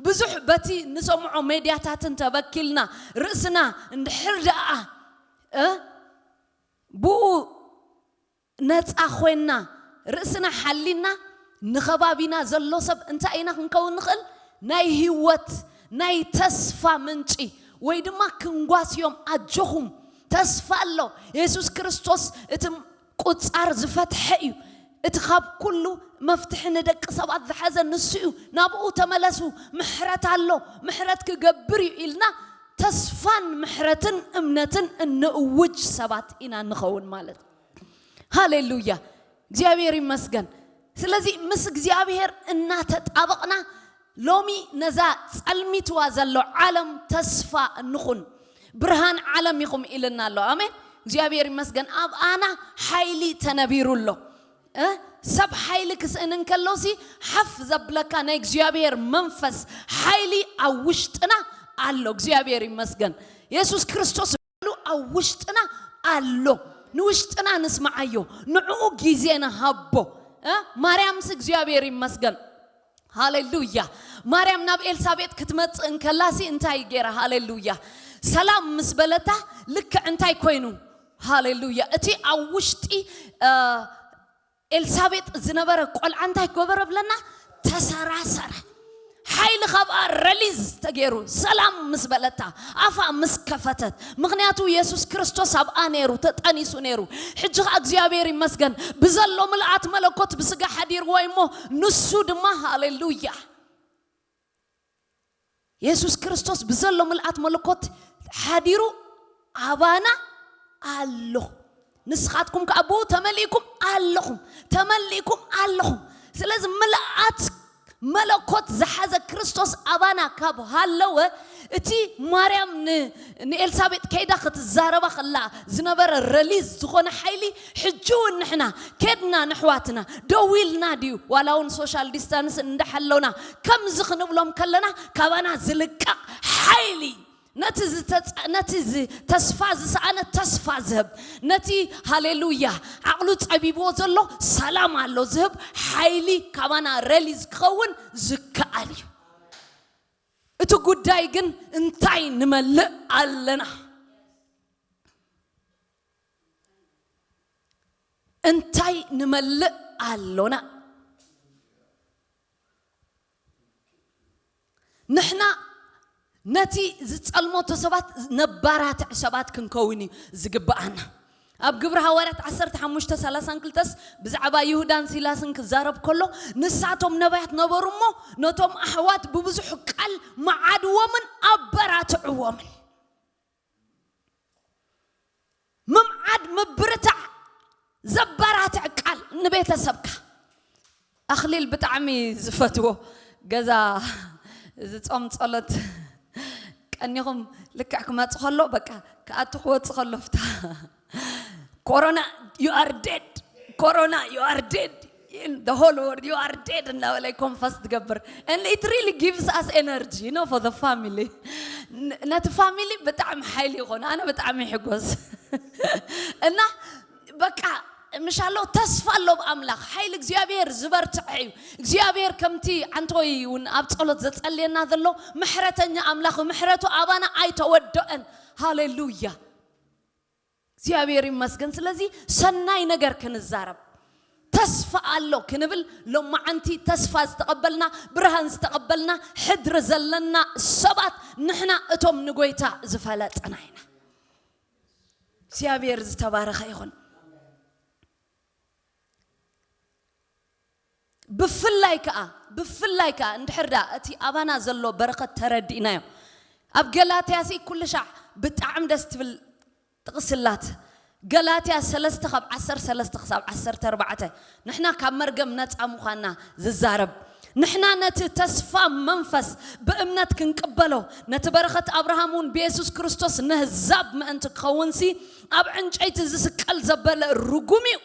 ብዙሕ በቲ ንሰምዖ ሜድያታትን ተበኪልና ርእስና እንድሕር ደኣ፣ እ፣ ብኡ ነፃ ኮይንና ርእስና ሓሊና ንኸባቢና ዘሎ ሰብ እንታይ ኢና ክንከውን ንኽእል? ናይ ህይወት ናይ ተስፋ ምንጪ ወይ ድማ ክንጓስዮም ኣጆኹም ተስፋ ኣሎ። የሱስ ክርስቶስ እቲ ቁጻር ዝፈትሐ እዩ። እቲ ካብ ኩሉ መፍትሒ ንደቂ ሰባት ዝሓዘ ንሱ እዩ። ናብኡ ተመለሱ፣ ምሕረት ኣሎ፣ ምሕረት ክገብር እዩ ኢልና ተስፋን ምሕረትን እምነትን እንእውጅ ሰባት ኢና ንኸውን ማለት እዩ። ሃሌሉያ፣ እግዚኣብሔር ይመስገን። ስለዚ ምስ እግዚኣብሔር እናተጣበቕና ሎሚ ነዛ ጸልሚትዋ ዘሎ ዓለም ተስፋ እንኹን። ብርሃን ዓለም ኢኹም ኢልና ኣሎ። ኣሜን፣ እግዚኣብሔር ይመስገን። ኣብ ኣና ሓይሊ ተነቢሩ ኣሎ። እ? ሰብ ሓይሊ ክስእን እንከሎሲ ሓፍ ዘብለካ ናይ እግዚኣብሔር መንፈስ ሓይሊ ኣብ ውሽጥና ኣሎ። እግዚኣብሔር ይመስገን። የሱስ ክርስቶስ ባዕሉ ኣብ ውሽጥና ኣሎ። ንውሽጥና ንስምዓዮ፣ ንዕኡ ግዜ ንሃቦ። እ? ማርያምስ እግዚኣብሔር ይመስገን። ሃሌሉያ። ማርያም ናብ ኤልሳቤጥ ክትመጽእ እንከላሲ እንታይ ገይራ? ሃሌሉያ። ሰላም ምስ በለታ ልክዕ እንታይ ኮይኑ? ሃሌሉያ። እቲ ኣብ ውሽጢ እ፣ ኤልሳቤጥ ዝነበረ ቆልዓ እንታይ ገበረ ብለና? ተሰራሰረ። ሓይሊ ካብኣ ረሊዝ ተገይሩ ሰላም ምስ በለታ ኣፋ ምስ ከፈተት። ምኽንያቱ የሱስ ክርስቶስ ኣብኣ ነይሩ፣ ተጠኒሱ ነይሩ። ሕጂ ኸዓ እግዚኣብሔር ይመስገን ብዘሎ ምልኣት መለኮት ብስጋ ሓዲርዎ እሞ ንሱ ድማ ሃሌሉያ የሱስ ክርስቶስ ብዘሎ ምልኣት መለኮት ሓዲሩ ኣባና ኣሎ። ንስኻትኩም ከኣ ብኡ ተመሊእኩም ኣለኹም፣ ተመሊእኩም ኣለኹም። ስለዚ ምልኣት መለኮት ዝሓዘ ክርስቶስ ኣባና ካብ ሃለወ፣ እቲ ማርያም ን-፣ ንኤልሳቤጥ ከይዳ ክትዛረባ ከላ ዝነበረ ረሊዝ ዝኾነ ሓይሊ፣ ሕጂ እውን ንሕና ከድና ንሕዋትና ደው ኢልና ድዩ? ዋላ እውን ሶሻል ዲስታንስ እንዳሓለውና ከምዚ ክንብሎም ከለና ካባና ዝልቀቕ ሓይሊ፣ ነቲ ዝተጸ-፣ ነቲ ዝ-፣ ተስፋ ዝሰኣነ ተስፋ ዝህብ፣ ነቲ ሃሌሉያ ዓቕሉ ጸቢብዎ ዘሎ ሰላም ኣሎ ዝህብ ሓይሊ ካባና ረሊዝ ክኸውን ዝከኣል እዩ። እቲ ጉዳይ ግን እንታይ ንመልእ ኣለና? እንታይ ንመልእ ኣሎና? ንሕና ነቲ ዝጸልመቶ ሰባት ነባራትዕ ሰባት ክንከውን እዩ ዝግብኣና። ኣብ ግብሪ ሃዋርያት ዓሰርተ ሓሙሽተ ሰላሳን ክልተስ ብዛዕባ ይሁዳን ሲላስን ክዛረብ ከሎ፣ ንሳቶም ነባያት ነበሩ እሞ፣ ነቶም ኣሕዋት ብብዙሕ ቃል መዓድዎምን ኣበራትዕዎምን። ምምዓድ ምብርታዕ ዘበራትዕ ቃል ንቤተሰብካ። ኣኽሊል ብጣዕሚ ዝፈትዎ ገዛ እዚ ጾም ጸሎት ቀኒኹም ልክዕ ክመጽእ ከሎ በቃ ክኣቱ ክወጽእ ከሎ ፍታ ኮሮና you are dead፣ ኮሮና you are dead፣ the whole world you are dead እናበለ ኮንፈስ ትገብር and it really gives us energy you know for the family። ን-፣ ነቲ ፋሚሊ ብጣዕሚ ሓይሊ ይኾነ። ኣነ ብጣዕሚ ይሕጎስ እና በቃ ምሻሎ ተስፋ ኣሎ ብኣምላኽ። ሓይሊ እግዚኣብሔር ዝበርትዐ እዩ። እግዚኣብሔር ከምቲ ዓንተወይ እውን ኣብ ጸሎት ዘጸልየና ዘሎ ምሕረተኛ ኣምላኽ፣ ምሕረቱ ኣባና ኣይተወደአን። ሃሌሉያ፣ እግዚኣብሔር ይመስገን። ስለዚ ሰናይ ነገር ክንዛረብ፣ ተስፋ ኣሎ ክንብል፣ ሎማዓንቲ ተስፋ ዝተቐበልና፣ ብርሃን ዝተቐበልና፣ ሕድሪ ዘለና ሰባት ንሕና እቶም ንጎይታ ዝፈለጥና ኢና። እግዚኣብሔር ዝተባረኸ ይኹን። ብፍላይ ከኣ፣ ብፍላይ ከኣ እንድሕር ደኣ እቲ ኣባና ዘሎ በረኸት ተረዲእናዮ። ኣብ ገላትያ ሲ ኩሉ ሻዕ ብጣዕሚ ደስ ትብል ጥቕሲ ኣላት። ገላትያ ሰለስተ ካብ ዓሰርተ ሰለስተ ክሳብ ዓሰርተ ኣርባዕተ። ንሕና ካብ መርገም ነጻ ምዃንና ዝዛረብ። ንሕና ነቲ ተስፋ መንፈስ ብእምነት ክንቅበሎ፣ ነቲ በረኸት ኣብርሃም እውን ብየሱስ ክርስቶስ ነህዛብ ምእንቲ ክኸውን ሲ ኣብ ዕንጨይቲ ዝስቀል ዘበለ ርጉም እዩ።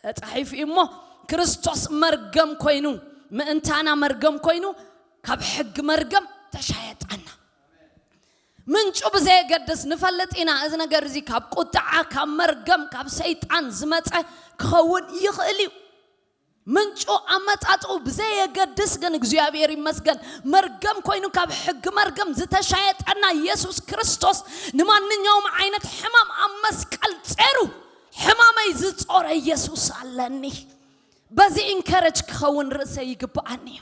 ተጻሒፉ እዩ እሞ፣ ክርስቶስ መርገም ኮይኑ፣ ምእንታና መርገም ኮይኑ፣ ካብ ሕጊ መርገም ተሻየጠና። ምንጩ ብዘየገድስ ንፈልጥ ኢና፣ እዚ ነገር እዚ ካብ ቁጥዓ፣ ካብ መርገም፣ ካብ ሰይጣን ዝመጸ ክኸውን ይኽእል እዩ። ምንጩ ኣመጻጽኡ ብዘየገድስ ግን፣ እግዚኣብሔር ይመስገን፣ መርገም ኮይኑ ካብ ሕጊ መርገም ዝተሻየጠና ኢየሱስ ክርስቶስ ንማንኛውም ዓይነት ሕማም ኣብ መስቀል ጼሩ ሕማመይ ዝጾ ኦረ ኢየሱስ ኣለኒ። በዚ ኢንከረጅ ክኸውን ርእሰ ይግብኣኒ እዩ።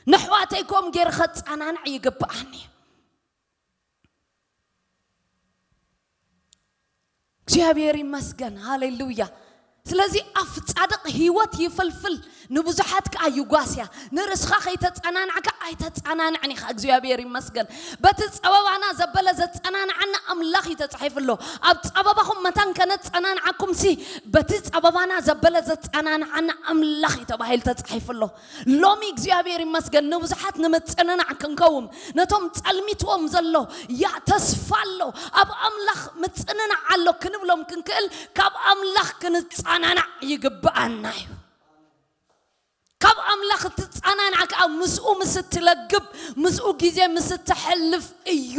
ነሕዋተይ ከም ገይር ኸፃናንዕ ይግብኣኒ እዩ። እግዚኣብሔር ይመስገን። ሃሌሉያ። ስለዚ ኣፍ ጻድቕ ህይወት ይፍልፍል፣ ንብዙሓት ከኣ ይጓስያ። ንርእስኻ ከይተጸናንዕካ ኣይተጸናንዕን ኢኻ። እግዚኣብሔር ይመስገን። በቲ ጸበባና ዘበለ ዘጸናንዓና ኣምላኽ እዩ ተጻሒፉ ኣሎ። ኣብ ጸበባኹም መታን ከነጸናንዓኩም ሲ በቲ ጸበባና ዘበለ ዘጸናንዓና ኣምላኽ እዩ ተባሂሉ ተጻሒፉ ኣሎ። ሎሚ እግዚኣብሔር ይመስገን ንብዙሓት ንምጽንናዕ ክንከውም ነቶም ጸልሚትዎም ዘሎ ያ ተስፋ ኣሎ ኣብ ኣምላኽ ምጽንናዕ ኣሎ ክንብሎም ክንክእል ካብ ኣምላኽ ክንጸናናዕ ይግብኣና እዩ። ካብ ኣምላኽ እትጸናናዕ ከዓ ምስኡ ምስ እትለግብ ምስኡ ግዜ ምስ እተሕልፍ እዩ።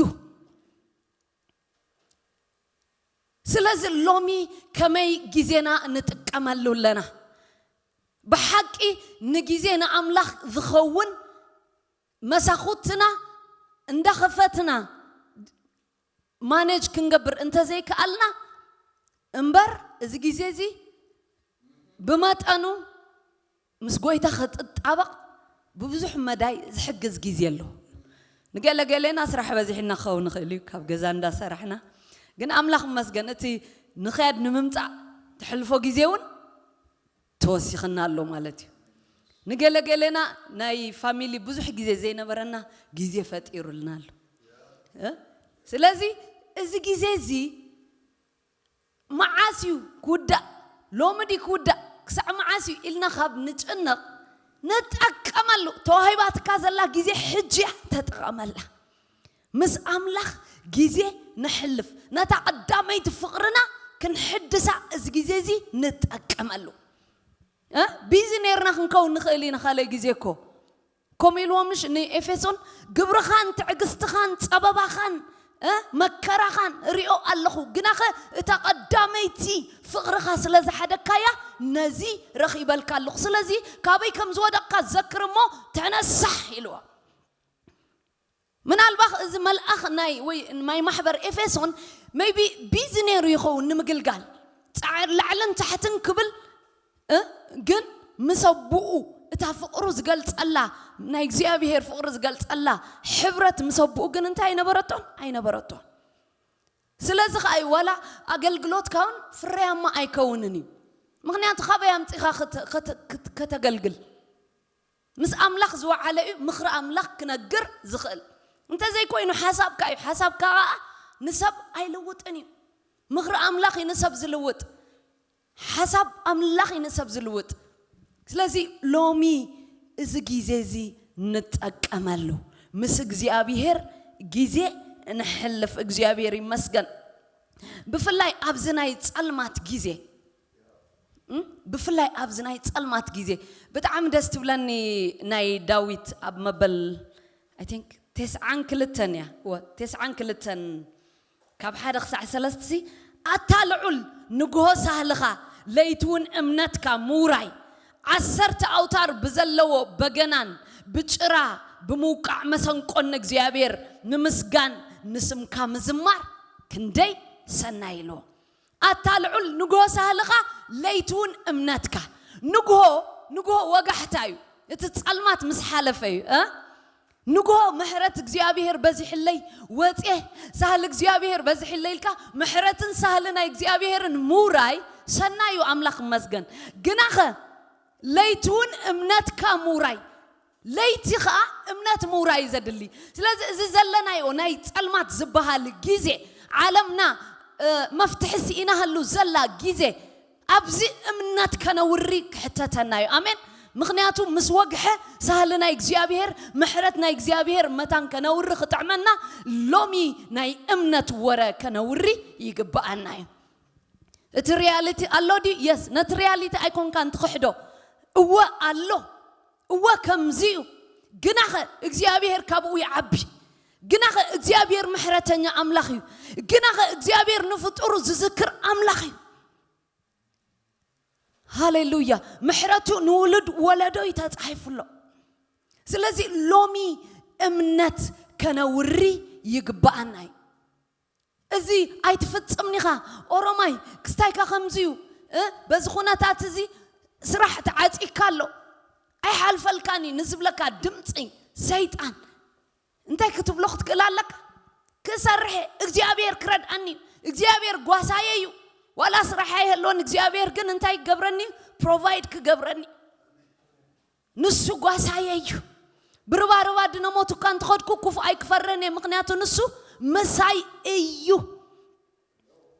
ስለዚ ሎሚ ከመይ ግዜና ንጥቀመሉ ኣለና? ብሓቂ ንግዜ ንኣምላኽ ዝኸውን መሳኹትና እንዳኸፈትና ማኔጅ ክንገብር እንተዘይከኣልና እምበር እዚ ግዜ እዚ ብመጠኑ ምስ ጎይታ ክትጣበቕ ብብዙሕ መዳይ ዝሕግዝ ግዜ ኣሎ። ንገለ ገሌና ስራሕ በዚሕና ክኸውን ንኽእል እዩ ካብ ገዛ እንዳሰራሕና፣ ግን ኣምላኽ መስገን እቲ ንኽያድ ንምምፃእ ትሕልፎ ግዜ እውን ተወሲኽና ኣሎ ማለት እዩ። ንገለ ገሌና ናይ ፋሚሊ ብዙሕ ግዜ ዘይነበረና ግዜ ፈጢሩልና ኣሎ። ስለዚ እዚ ግዜ እዚ መዓስ እዩ ክውዳእ፣ ሎሚ ድዩ ክውዳእ፣ ክሳዕ መዓስ እዩ ኢልና ካብ ንጭነቕ ንጠቀመሉ። ተዋሂባትካ ዘላ ግዜ ሕጂ እያ፣ ተጠቐመላ። ምስ ኣምላኽ ግዜ ነሕልፍ፣ ነታ ቀዳመይቲ ፍቕርና ክንሕድሳ እዚ ግዜ እዚ ንጠቀመሉ። ቢዚ ነርና ክንከውን ንኽእል ኢና። ካልእ ግዜ እኮ ከምኡ ኢልዎም ምሽ ንኤፌሶን፣ ግብርኻን ትዕግስትኻን ጸበባኻን መከራኻን ሪኦ ኣለኹ፣ ግናኸ እታ ቀዳመይቲ ፍቕርኻ ስለ ዝሓደግካያ ነዚ ረኺበልካ ኣለኹ። ስለዚ ካበይ ከም ዝወደቕካ ዘክር እሞ ተነሳሕ ኢልዎ። ምናልባኽ እዚ መልኣኽ ናይ ወይ ናይ ማሕበር ኤፌሶን maybe ቢዚ ነይሩ ይኸውን ንምግልጋል፣ ላዕልን ታሕትን ክብል፣ ግን ምስ ኣቦኡ እታ ፍቕሩ ዝገልጸላ፣ ናይ እግዚኣብሄር ፍቕሪ ዝገልጸላ ሕብረት ምስ ኣቦኡ ግን እንታይ ኣይነበረቶን? ኣይነበረቶን። ስለዚ ኸዓ እዩ ዋላ ኣገልግሎትካ እውን ፍርያማ ኣይከውንን እዩ። ምኽንያቱ ካበይ ኣምጺኻ ከተገልግል? ምስ ኣምላኽ ዝወዓለ እዩ ምኽሪ ኣምላኽ ክነግር ዝኽእል። እንተዘይኮይኑ ሓሳብካ እዩ። ሓሳብካ ኸዓ ንሰብ ኣይልውጥን እዩ። ምኽሪ ኣምላኽ እዩ ንሰብ ዝልውጥ። ሓሳብ ኣምላኽ እዩ ንሰብ ዝልውጥ። ስለዚ ሎሚ እዚ ግዜ እዚ ንጠቀመሉ፣ ምስ እግዚኣብሄር ግዜ ንሕልፍ። እግዚኣብሄር ይመስገን። ብፍላይ ኣብዚ ናይ ጸልማት ግዜ ብፍላይ ኣብዚ ናይ ጸልማት ግዜ ብጣዕሚ ደስ ትብለኒ። ናይ ዳዊት ኣብ መበል I think ተስዓን ክልተን እያ። እወ ተስዓን ክልተን ካብ ሓደ ክሳዕ ሰለስተ ሲ ኣታ ልዑል ንግሆ ሳህልኻ ለይቲ እውን እምነትካ ምውራይ ዓሰርተ ኣውታር ብዘለዎ በገናን ብጭራ ብምውቃዕ መሰንቆን ንእግዚኣብሔር ንምስጋን ንስምካ ምዝማር ክንደይ ሰናይ ኢልዎ። ኣታ ልዑል ንግሆ ሳህልኻ ለይቲ እውን እምነትካ። ንግሆ ንግሆ ወጋሕታ እዩ። እቲ ጸልማት ምስ ሓለፈ እዩ እ ንግሆ ምሕረት እግዚኣብሔር በዚሕለይ ወፅየ ሳህል እግዚኣብሔር በዚሕለይ ኢልካ ምሕረትን ሳህል ናይ እግዚኣብሔርን ምውራይ ሰናይ እዩ። ኣምላኽ ይመስገን። ግናኸ ለይቲ እውን እምነትካ ምውራይ ለይቲ ኸዓ እምነት ምውራይ እዩ ዘድሊ። ስለዚ እዚ ዘለናዮ ናይ ጸልማት ዝበሃል ግዜ ዓለምና መፍትሒ ስኢናሃሉ ዘላ ግዜ ኣብዚ እምነት ከነውሪ ክሕተተና እዩ። ኣሜን። ምኽንያቱ ምስ ወግሐ ሳህሊ ናይ እግዚኣብሔር ምሕረት ናይ እግዚኣብሔር መታን ከነውሪ ክጥዕመና ሎሚ ናይ እምነት ወረ ከነውሪ ይግብኣና እዩ። እቲ ሪያሊቲ ኣሎ ድዩ? የስ። ነቲ ሪያሊቲ ኣይኮንካን ትኽሕዶ። እወ ኣሎ። እወ ከምዚ እዩ። ግናኸ እግዚኣብሔር ካብኡ ይዓቢ። ግናኸ እግዚኣብሔር ምሕረተኛ ኣምላኽ እዩ። ግናኸ እግዚኣብሔር ንፍጡሩ ዝዝክር ኣምላኽ እዩ። ሃሌሉያ። ምሕረቱ ንውሉድ ወለዶ እዩ ተጻሒፉ ኣሎ። ስለዚ ሎሚ እምነት ከነውሪ ይግብኣና እዩ። እዚ ኣይትፍጽምን ኢኻ። ኦሮማይ ክስታይካ ከምዚ እዩ። እ፣ በዚ ኩነታት እዚ ስራሕ ተዓፂካ ኣሎ፣ ኣይሓልፈልካን እዩ ንዝብለካ ድምፂ ሰይጣን፣ እንታይ ክትብሎ ክትክእል ኣለካ? ክሰርሕ እየ፣ እግዚኣብሔር ክረድኣኒ እዩ፣ እግዚኣብሔር ጓሳየ እዩ። ዋላ ስራሕ ኣይህልዎን፣ እግዚኣብሔር ግን እንታይ ክገብረኒ እዩ? ፕሮቫይድ ክገብረኒ እዩ። ንሱ ጓሳየ እዩ። ብርባርባ ድነሞት እኳ እንተኸድኩ ክፉእ ኣይክፈርን እየ፣ ምክንያቱ ንሱ ምሳይ እዩ።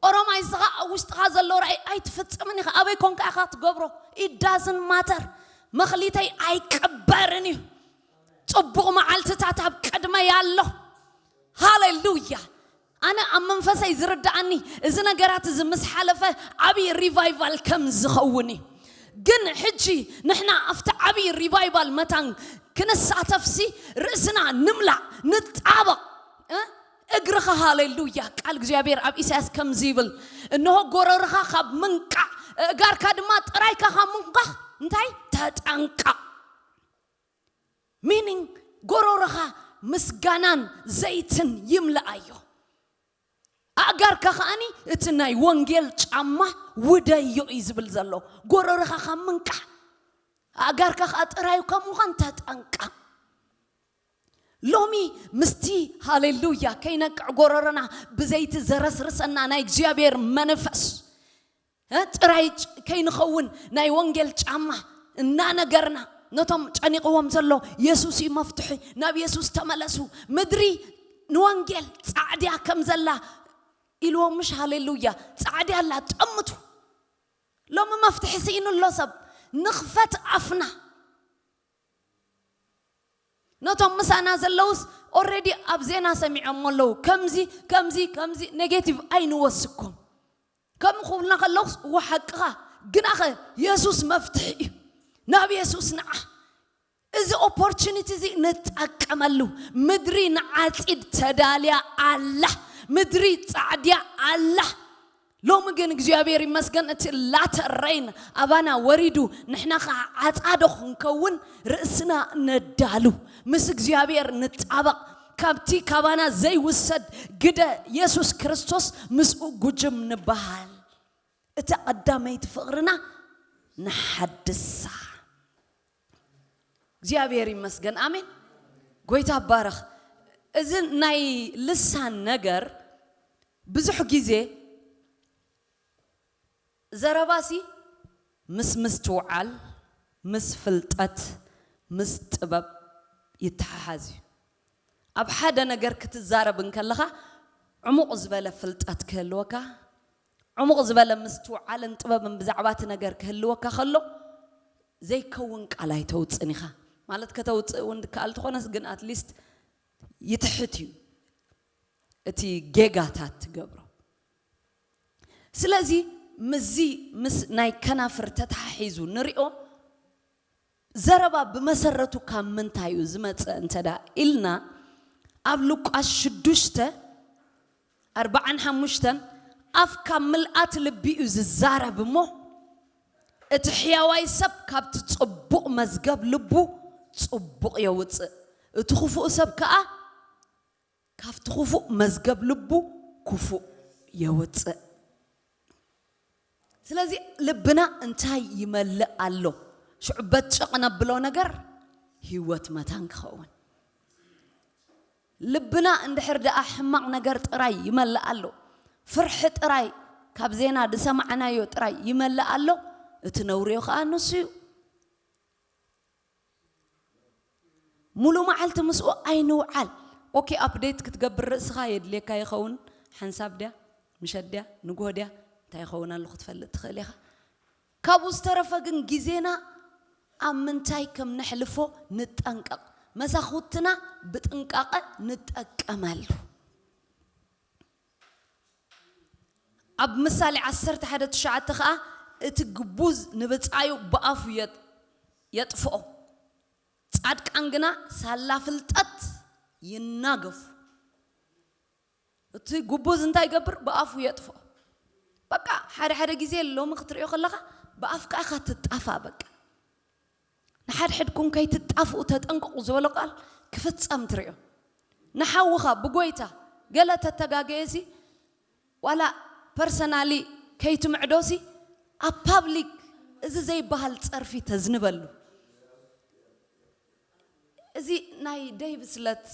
ኦሮማይ፣ እስኻ ኣብ ውሽጥኻ ዘሎ ራእይ ኣይትፍጽምን ኢኻ። ኣበይ ኮንካ ኢኻ ትገብሮ? It doesn't matter። መኽሊተይ ኣይቅበርን እዩ። ጽቡቕ መዓልትታት ኣብ ቅድመይ ኣሎ። ሃሌሉያ። ኣነ ኣብ መንፈሰይ ዝርድኣኒ እዚ ነገራት እዚ ምስ ሓለፈ ዓብዪ ሪቫይቫል ከም ዝኸውን እዩ። ግን ሕጂ ንሕና ኣብቲ ዓብዪ ሪቫይቫል መታን ክንሳተፍሲ ርእስና ንምላእ፣ ንጣበቕ። እ? እግርኻ፣ ሃሌሉያ። ቃል እግዚኣብሔር ኣብ ኢሳያስ ከምዚ ይብል፣ እንሆ ጎረርኻ ካብ ምንቃዕ፣ እጋርካ ድማ ጥራይካ ካብ ምንቋኽ እንታይ? ተጠንቀቕ። ሚኒንግ፣ ጎረርኻ ምስጋናን ዘይትን ይምልኣዮ። ኣእጋርካ ከኣኒ እቲ ናይ ወንጌል ጫማ ውደዮ እዩ ዝብል ዘሎ። ጎረርኻ ካብ ምንቃዕ፣ ኣእጋርካ ከኣ ጥራዩ ካብ ምዃን ተጠንቀቕ። ሎሚ ምስቲ፣ ሃሌሉያ፣ ከይነቅዕ ጎረረና ብዘይቲ ዘረስርሰና ናይ እግዚኣብሔር መንፈስ፣ እ፣ ጥራይ ጭ-፣ ከይንኸውን ናይ ወንጌል ጫማ እናነገርና፣ ነቶም ጨኒቕዎም ዘሎ የሱስ እዩ መፍትሒ፣ ናብ የሱስ ተመለሱ። ምድሪ ንወንጌል ጻዕድያ ከም ዘላ ኢልዎም ምሽ? ሃሌሉያ። ጻዕድያ ኣላ፣ ጠምቱ። ሎሚ መፍትሒ ስኢኑ ኣሎ ሰብ። ንኽፈት ኣፍና። ነቶም ምሳና ዘለውስ ኦልሬዲ ኣብ ዜና ሰሚዖሞ ኣለዉ። ከምዚ፣ ከምዚ፣ ከምዚ ኔጌቲቭ ኣይንወስኮም። ከምኡ ክብልና ከለውስ፣ እወ ሓቅኻ፣ ግናኸ የሱስ መፍትሒ እዩ። ናብ የሱስ ንዓ። እዚ ኦፖርቹኒቲ እዚ ንጠቀመሉ። ምድሪ ንዓጺድ ተዳልያ ኣላ። ምድሪ ጻዕድያ ኣላ። ሎሚ ግን እግዚኣብሔር ይመስገን፣ እቲ ላተር ሬን ኣባና ወሪዱ፣ ንሕና ኸዓ ዓጻዶ ክንከውን ርእስና ነዳሉ። ምስ እግዚኣብሔር ንጣበቕ። ካብቲ ካባና ዘይውሰድ ግደ የሱስ ክርስቶስ ምስኡ ጉጅም ንበሃል። እታ ቀዳመይቲ ፍቕርና ንሓድሳ። እግዚኣብሔር ይመስገን። ኣሜን። ጎይታ ባረኽ። እዚ ናይ ልሳን ነገር ብዙሕ ግዜ ዘረባሲ ምስ ምስትውዓል፣ ምስ ፍልጠት፣ ምስ ጥበብ ይተሓሓዝ እዩ። ኣብ ሓደ ነገር ክትዛረብ እንከለኻ ዕሙቕ ዝበለ ፍልጠት ክህልወካ፣ ዕሙቕ ዝበለ ምስትውዓልን ጥበብን ብዛዕባ እቲ ነገር ክህልወካ ከሎ፣ ዘይከውን ቃል ኣይተውፅን ኢኻ። ማለት ከተውፅእ እውን ድከኣል ትኾነስ፣ ግን ኣትሊስት ይትሕት እዩ እቲ ጌጋታት ትገብሮ። ስለዚ ምስዚ ምስ ናይ ከናፍር ተተሓሒዙ ንሪኦ፣ ዘረባ ብመሰረቱ ካብ ምንታይ እዩ ዝመጽእ እንተ ደኣ ኢልና፣ ኣብ ሉቃስ ሽዱሽተ ኣርባዓን ሓሙሽተን፣ ኣፍ ካብ ምልኣት ልቢ እዩ ዝዛረብ እሞ፣ እቲ ሕያዋይ ሰብ ካብቲ ጽቡቕ መዝገብ ልቡ ጽቡቕ የውጽእ፣ እቲ ክፉእ ሰብ ከኣ ካብቲ ክፉእ መዝገብ ልቡ ክፉእ የውጽእ። ስለዚ ልብና እንታይ ይመልእ ኣሎ? ሽዑ በጭቕ ነብሎ ነገር ህይወት መታን ክኸውን። ልብና እንድሕር ደኣ ሕማቕ ነገር ጥራይ ይመልእ ኣሎ፣ ፍርሒ ጥራይ፣ ካብ ዜና ዝሰማዕናዮ ጥራይ ይመልእ ኣሎ፣ እቲ ነውርዮ ኸኣ ንሱ እዩ። ሙሉ መዓልቲ ምስኡ ኣይንውዓል። ኦኬ፣ ኣፕዴት ክትገብር ርእስኻ የድልየካ ይኸውን። ሓንሳብ ድያ፣ ምሸት ድያ፣ ንግሆ ድያ፣ እንታይ ይኸውን ኣሎ ክትፈልጥ ትኽእል ኢኻ። ካብኡ ዝተረፈ ግን ግዜና ኣብ ምንታይ ከም ነሕልፎ ንጠንቀቕ። መሳኹትና ብጥንቃቐ ንጠቀመሉ። ኣብ ምሳሌ ዓሰርተ ሓደ ትሽዓተ ኸኣ፣ እቲ ግቡዝ ንብጻዩ ብኣፉ የጥ-፣ የጥፍኦ፣ ጻድቃን ግና ሳላ ፍልጠት ይናገፉ። እቲ ግቡዝ እንታይ ይገብር? ብኣፉ የጥፍኦ። በቃ፣ ሓደ ሓደ ግዜ ሎሚ ክትርእዮ ከለኻ፣ ብኣፍካ ኢኻ ትጣፋእ። በቃ፣ ንሓድሕድኩም ከይትጣፍኡ ተጠንቀቑ ዝበሎ ቃል ክፍጸም ትርእዮ። ንሓውኻ ብጎይታ ገለ ተተጋገየሲ፣ ዋላ ፐርሰናሊ ከይትምዕዶሲ፣ ኣብ ፓብሊክ እዚ ዘይበሃል ጸርፊ ተዝንበሉ። እዚ ናይ ደይብስለት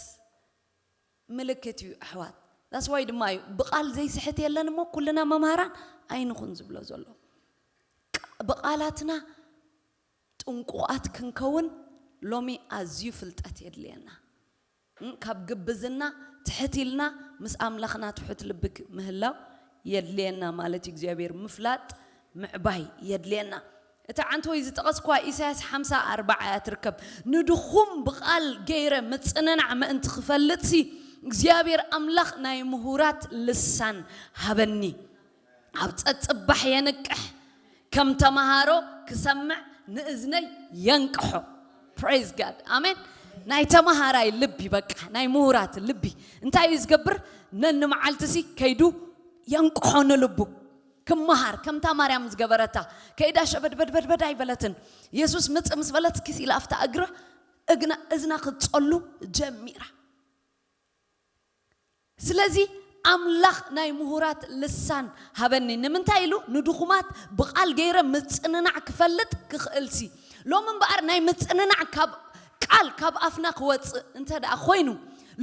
ምልክት እዩ ኣሕዋት። ዳስዋይ ድማ እዩ ብቓል ዘይስሕት የለን እሞ ኩልና መምሃራን ኣይንኹን ዝብሎ ዘሎ። ብቓላትና ጥንቁቓት ክንከውን ሎሚ ኣዝዩ ፍልጠት የድልየና። እም፣ ካብ ግብዝና ትሕት ኢልና ምስ ኣምላኽና ትሑት ልቢ ክ- ምህላው የድልየና ማለት እዩ። እግዚኣብሔር ምፍላጥ ምዕባይ የድልየና። እቲ ዓንተወይ ዝጠቐስኳ ኢሳያስ ሓምሳ ኣርባዓ እያ ትርከብ። ንድኹም ብቓል ገይረ ምጽንናዕ ምእንቲ ክፈልጥሲ እግዚኣብሔር ኣምላኽ ናይ ምሁራት ልሳን ሃበኒ። ኣብ ጸጽባሕ የንቅሕ፣ ከም ተመሃሮ ክሰምዕ ንእዝነይ የንቅሖ። Praise God. ኣሜን። ናይ ተመሃራይ ልቢ፣ በቃ ናይ ምሁራት ልቢ እንታይ እዩ ዝገብር? ነንመዓልትሲ ከይዱ የንቅሖ ንልቡ። ክመሃር ከምታ ማርያም ዝገበረታ ከይዳ ሸበድበድበድበድ ኣይበለትን። የሱስ ምጽእ ምስ በለት ኪስ ኢላ ኣብታ እግራ እግና እዝና ክትጸሉ ጀሚራ። ስለዚ ኣምላኽ ናይ ምሁራት ልሳን ሃበኒ። ንምንታይ ኢሉ? ንድኹማት ብቓል ገይረ ምጽንናዕ ክፈልጥ ክኽእልሲ። ሎሚ እምበኣር ናይ ምጽንናዕ ካብ ቃል ካብ ኣፍና ክወጽእ እንተ ደኣ ኮይኑ፣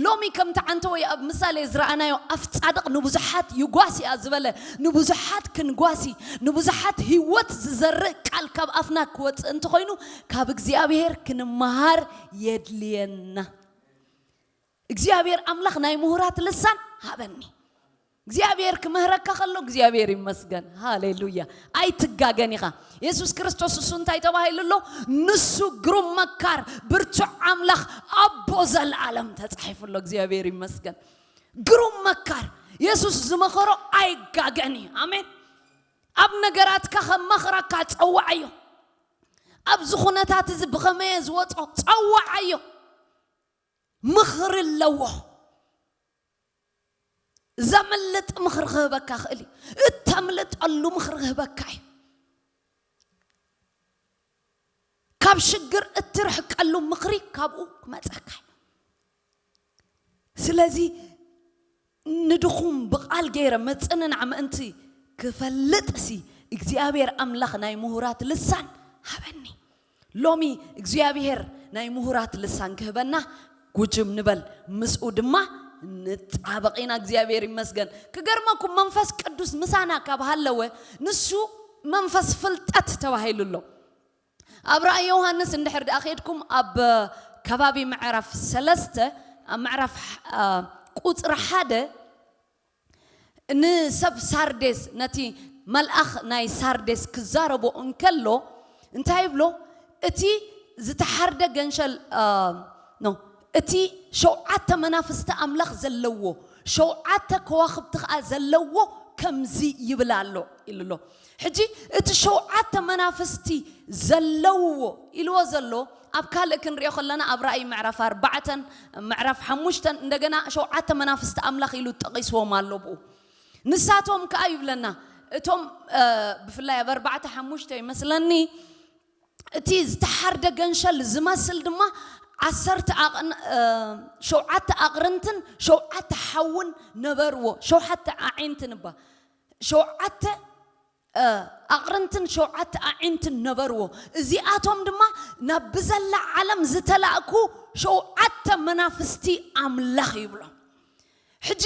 ሎሚ ከምቲ ዓንተወይ ኣብ ምሳሌ ዝረኣናዮ ኣፍ ጻድቕ ንብዙሓት ይጓስ እያ ዝበለ፣ ንብዙሓት ክንጓሲ፣ ንብዙሓት ህይወት ዝዘርእ ቃል ካብ ኣፍና ክወጽእ እንተኾይኑ ካብ እግዚኣብሔር ክንመሃር የድልየና። እግዚኣብሔር ኣምላኽ ናይ ምሁራት ልሳን ሃበኒ። እግዚኣብሔር ክምህረካ ከሎ እግዚኣብሔር ይመስገን። ሃሌሉያ። ኣይትጋገን ኢኻ። የሱስ ክርስቶስ እሱ እንታይ ተባሂሉ ኣሎ? ንሱ ግሩም መካር፣ ብርቱዕ ኣምላኽ፣ ኣቦ ዘለኣለም ተጻሒፉ ኣሎ። እግዚኣብሔር ይመስገን። ግሩም መካር። የሱስ ዝመኸሮ ኣይጋገን እዩ። ኣሜን። ኣብ ነገራትካ ከመኽረካ ጸዋዓዮ። ኣብዚ ኩነታት እዚ ብኸመየ ዝወጾ ጸዋዓዮ። ምኽሪ ኣለዎ። ዘምልጥ ምኽሪ ክህበካ ክእል እዩ። እተምልጠሉ ምኽሪ ክህበካ እዩ። ካብ ሽግር እትርሕቀሉ ምኽሪ ካብኡ ክመጸካ እዩ። ስለዚ ንድኹም ብቓል ገይረ ምጽንናዕ ምእንቲ ክፈልጥሲ እግዚኣብሔር ኣምላኽ ናይ ምሁራት ልሳን ሃበኒ። ሎሚ እግዚኣብሔር ናይ ምሁራት ልሳን ክህበና ጉጅም ንበል፣ ምስኡ ድማ ንጣበቕ ኢና። እግዚኣብሔር ይመስገን። ክገርመኩም መንፈስ ቅዱስ ምሳና ካብ ሃለወ ንሱ መንፈስ ፍልጠት ተባሂሉ ኣሎ። ኣብ ራእይ ዮሃንስ እንድሕር ደኣ ከድኩም ኣብ ከባቢ ምዕራፍ ሰለስተ ኣብ ምዕራፍ ቁፅሪ ሓደ ንሰብ ሳርዴስ ነቲ መልኣኽ ናይ ሳርዴስ ክዛረቦ እንከሎ እንታይ ይብሎ? እቲ ዝተሓርደ ገንሸል ኖ እቲ ሸውዓተ መናፍስቲ ኣምላኽ ዘለዎ ሸውዓተ ከዋኽብቲ ኸዓ ዘለዎ ከምዚ ይብል ኣሎ ኢሉ ኣሎ። ሕጂ እቲ ሸውዓተ መናፍስቲ ዘለውዎ ኢልዎ ዘሎ ኣብ ካልእ ክንሪኦ ከለና ኣብ ራእይ ምዕራፍ ኣርባዕተን ምዕራፍ ሓሙሽተን እንደገና ሸውዓተ መናፍስቲ ኣምላኽ ኢሉ ጠቒስዎም ኣሎ ብኡ። ንሳቶም ከኣ ይብለና እቶም ብፍላይ ኣብ ኣርባዕተ ሓሙሽተ ይመስለኒ እቲ ዝተሓርደ ገንሸል ዝመስል ድማ ዓሰርተ ኣቕን ሸውዓተ ኣቕርንትን ሸውዓተ ሓውን ነበርዎ። ሸውዓተ ኣዒንትን እባ ሸውዓተ ኣቕርንትን ሸውዓተ ኣዒንትን ነበርዎ። እዚኣቶም ድማ ናብ ብዘላ ዓለም ዝተላእኩ ሸውዓተ መናፍስቲ ኣምላኽ ይብሎም። ሕጂ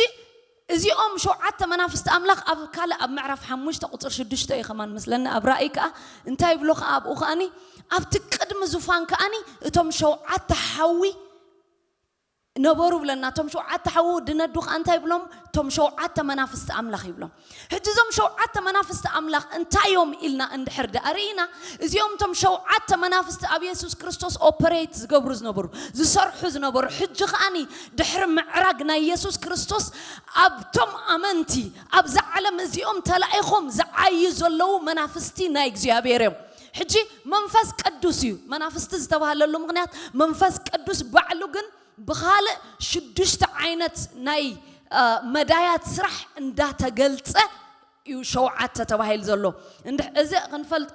እዚኦም ሸውዓተ መናፍስቲ ኣምላኽ ኣብ ካልእ ኣብ ምዕራፍ ሓሙሽተ ቁፅር ሽዱሽተ እዩ ከማን መስለኒ ኣብ ራእይ ከዓ እንታይ ይብሎ ከዓ ኣብኡ ከዓኒ ኣብቲ ቅድሚ ዙፋን ከዓኒ እቶም ሸውዓተ ሓዊ ነበሩ ብለና። እቶም ሸውዓተ ሓዊ ድነዱ ከዓ እንታይ ይብሎም? እቶም ሸውዓተ መናፍስቲ ኣምላኽ ይብሎም። ሕጂ እዞም ሸውዓተ መናፍስቲ ኣምላኽ እንታይ እዮም ኢልና እንድሕር ደኣ ርኢና እዚኦም እቶም ሸውዓተ መናፍስቲ ኣብ የሱስ ክርስቶስ ኦፐሬት ዝገብሩ ዝነበሩ ዝሰርሑ ዝነበሩ ሕጂ ከዓኒ ድሕሪ ምዕራግ ናይ የሱስ ክርስቶስ ኣብቶም ኣመንቲ ኣብዛ ዓለም እዚኦም ተላኢኾም ዝዓዩ ዘለዉ መናፍስቲ ናይ እግዚኣብሔር እዮም። ሕጂ መንፈስ ቅዱስ እዩ መናፍስቲ ዝተባህለሉ ምክንያት መንፈስ ቅዱስ ባዕሉ ግን ብኻልእ ሽዱሽተ ዓይነት ናይ መዳያት ስራሕ እንዳተገልጸ እዩ ሸውዓተ ተባሂሉ ዘሎ። እዚ ክንፈልጦ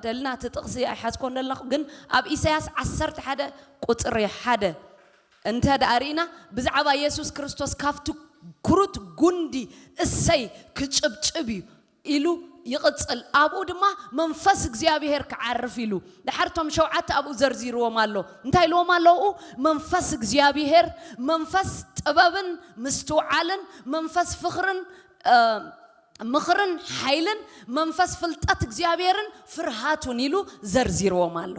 ደልና እቲ ጥቕሲ ኣይሓዝኮን ዘለኹ ግን ኣብ ኢሳያስ ዓሰርተ ሓደ ቁፅሪ ሓደ እንተ ደኣ ርኢና ብዛዕባ የሱስ ክርስቶስ ካብቲ ክሩት ጉንዲ እሰይ ክጭብጭብ እዩ ኢሉ ይቕጽል። ኣብኡ ድማ መንፈስ እግዚኣብሔር ክዓርፍ ኢሉ ድሓር እቶም ሸውዓተ ኣብኡ ዘርዚርዎም ኣሎ። እንታይ ኢልዎም ኣለዉ? መንፈስ እግዚኣብሔር፣ መንፈስ ጥበብን ምስትውዓልን፣ መንፈስ ፍኽርን እ፣ ምኽርን ሓይልን፣ መንፈስ ፍልጠት እግዚኣብሔርን ፍርሃቱን ኢሉ ዘርዚርዎም ኣሎ።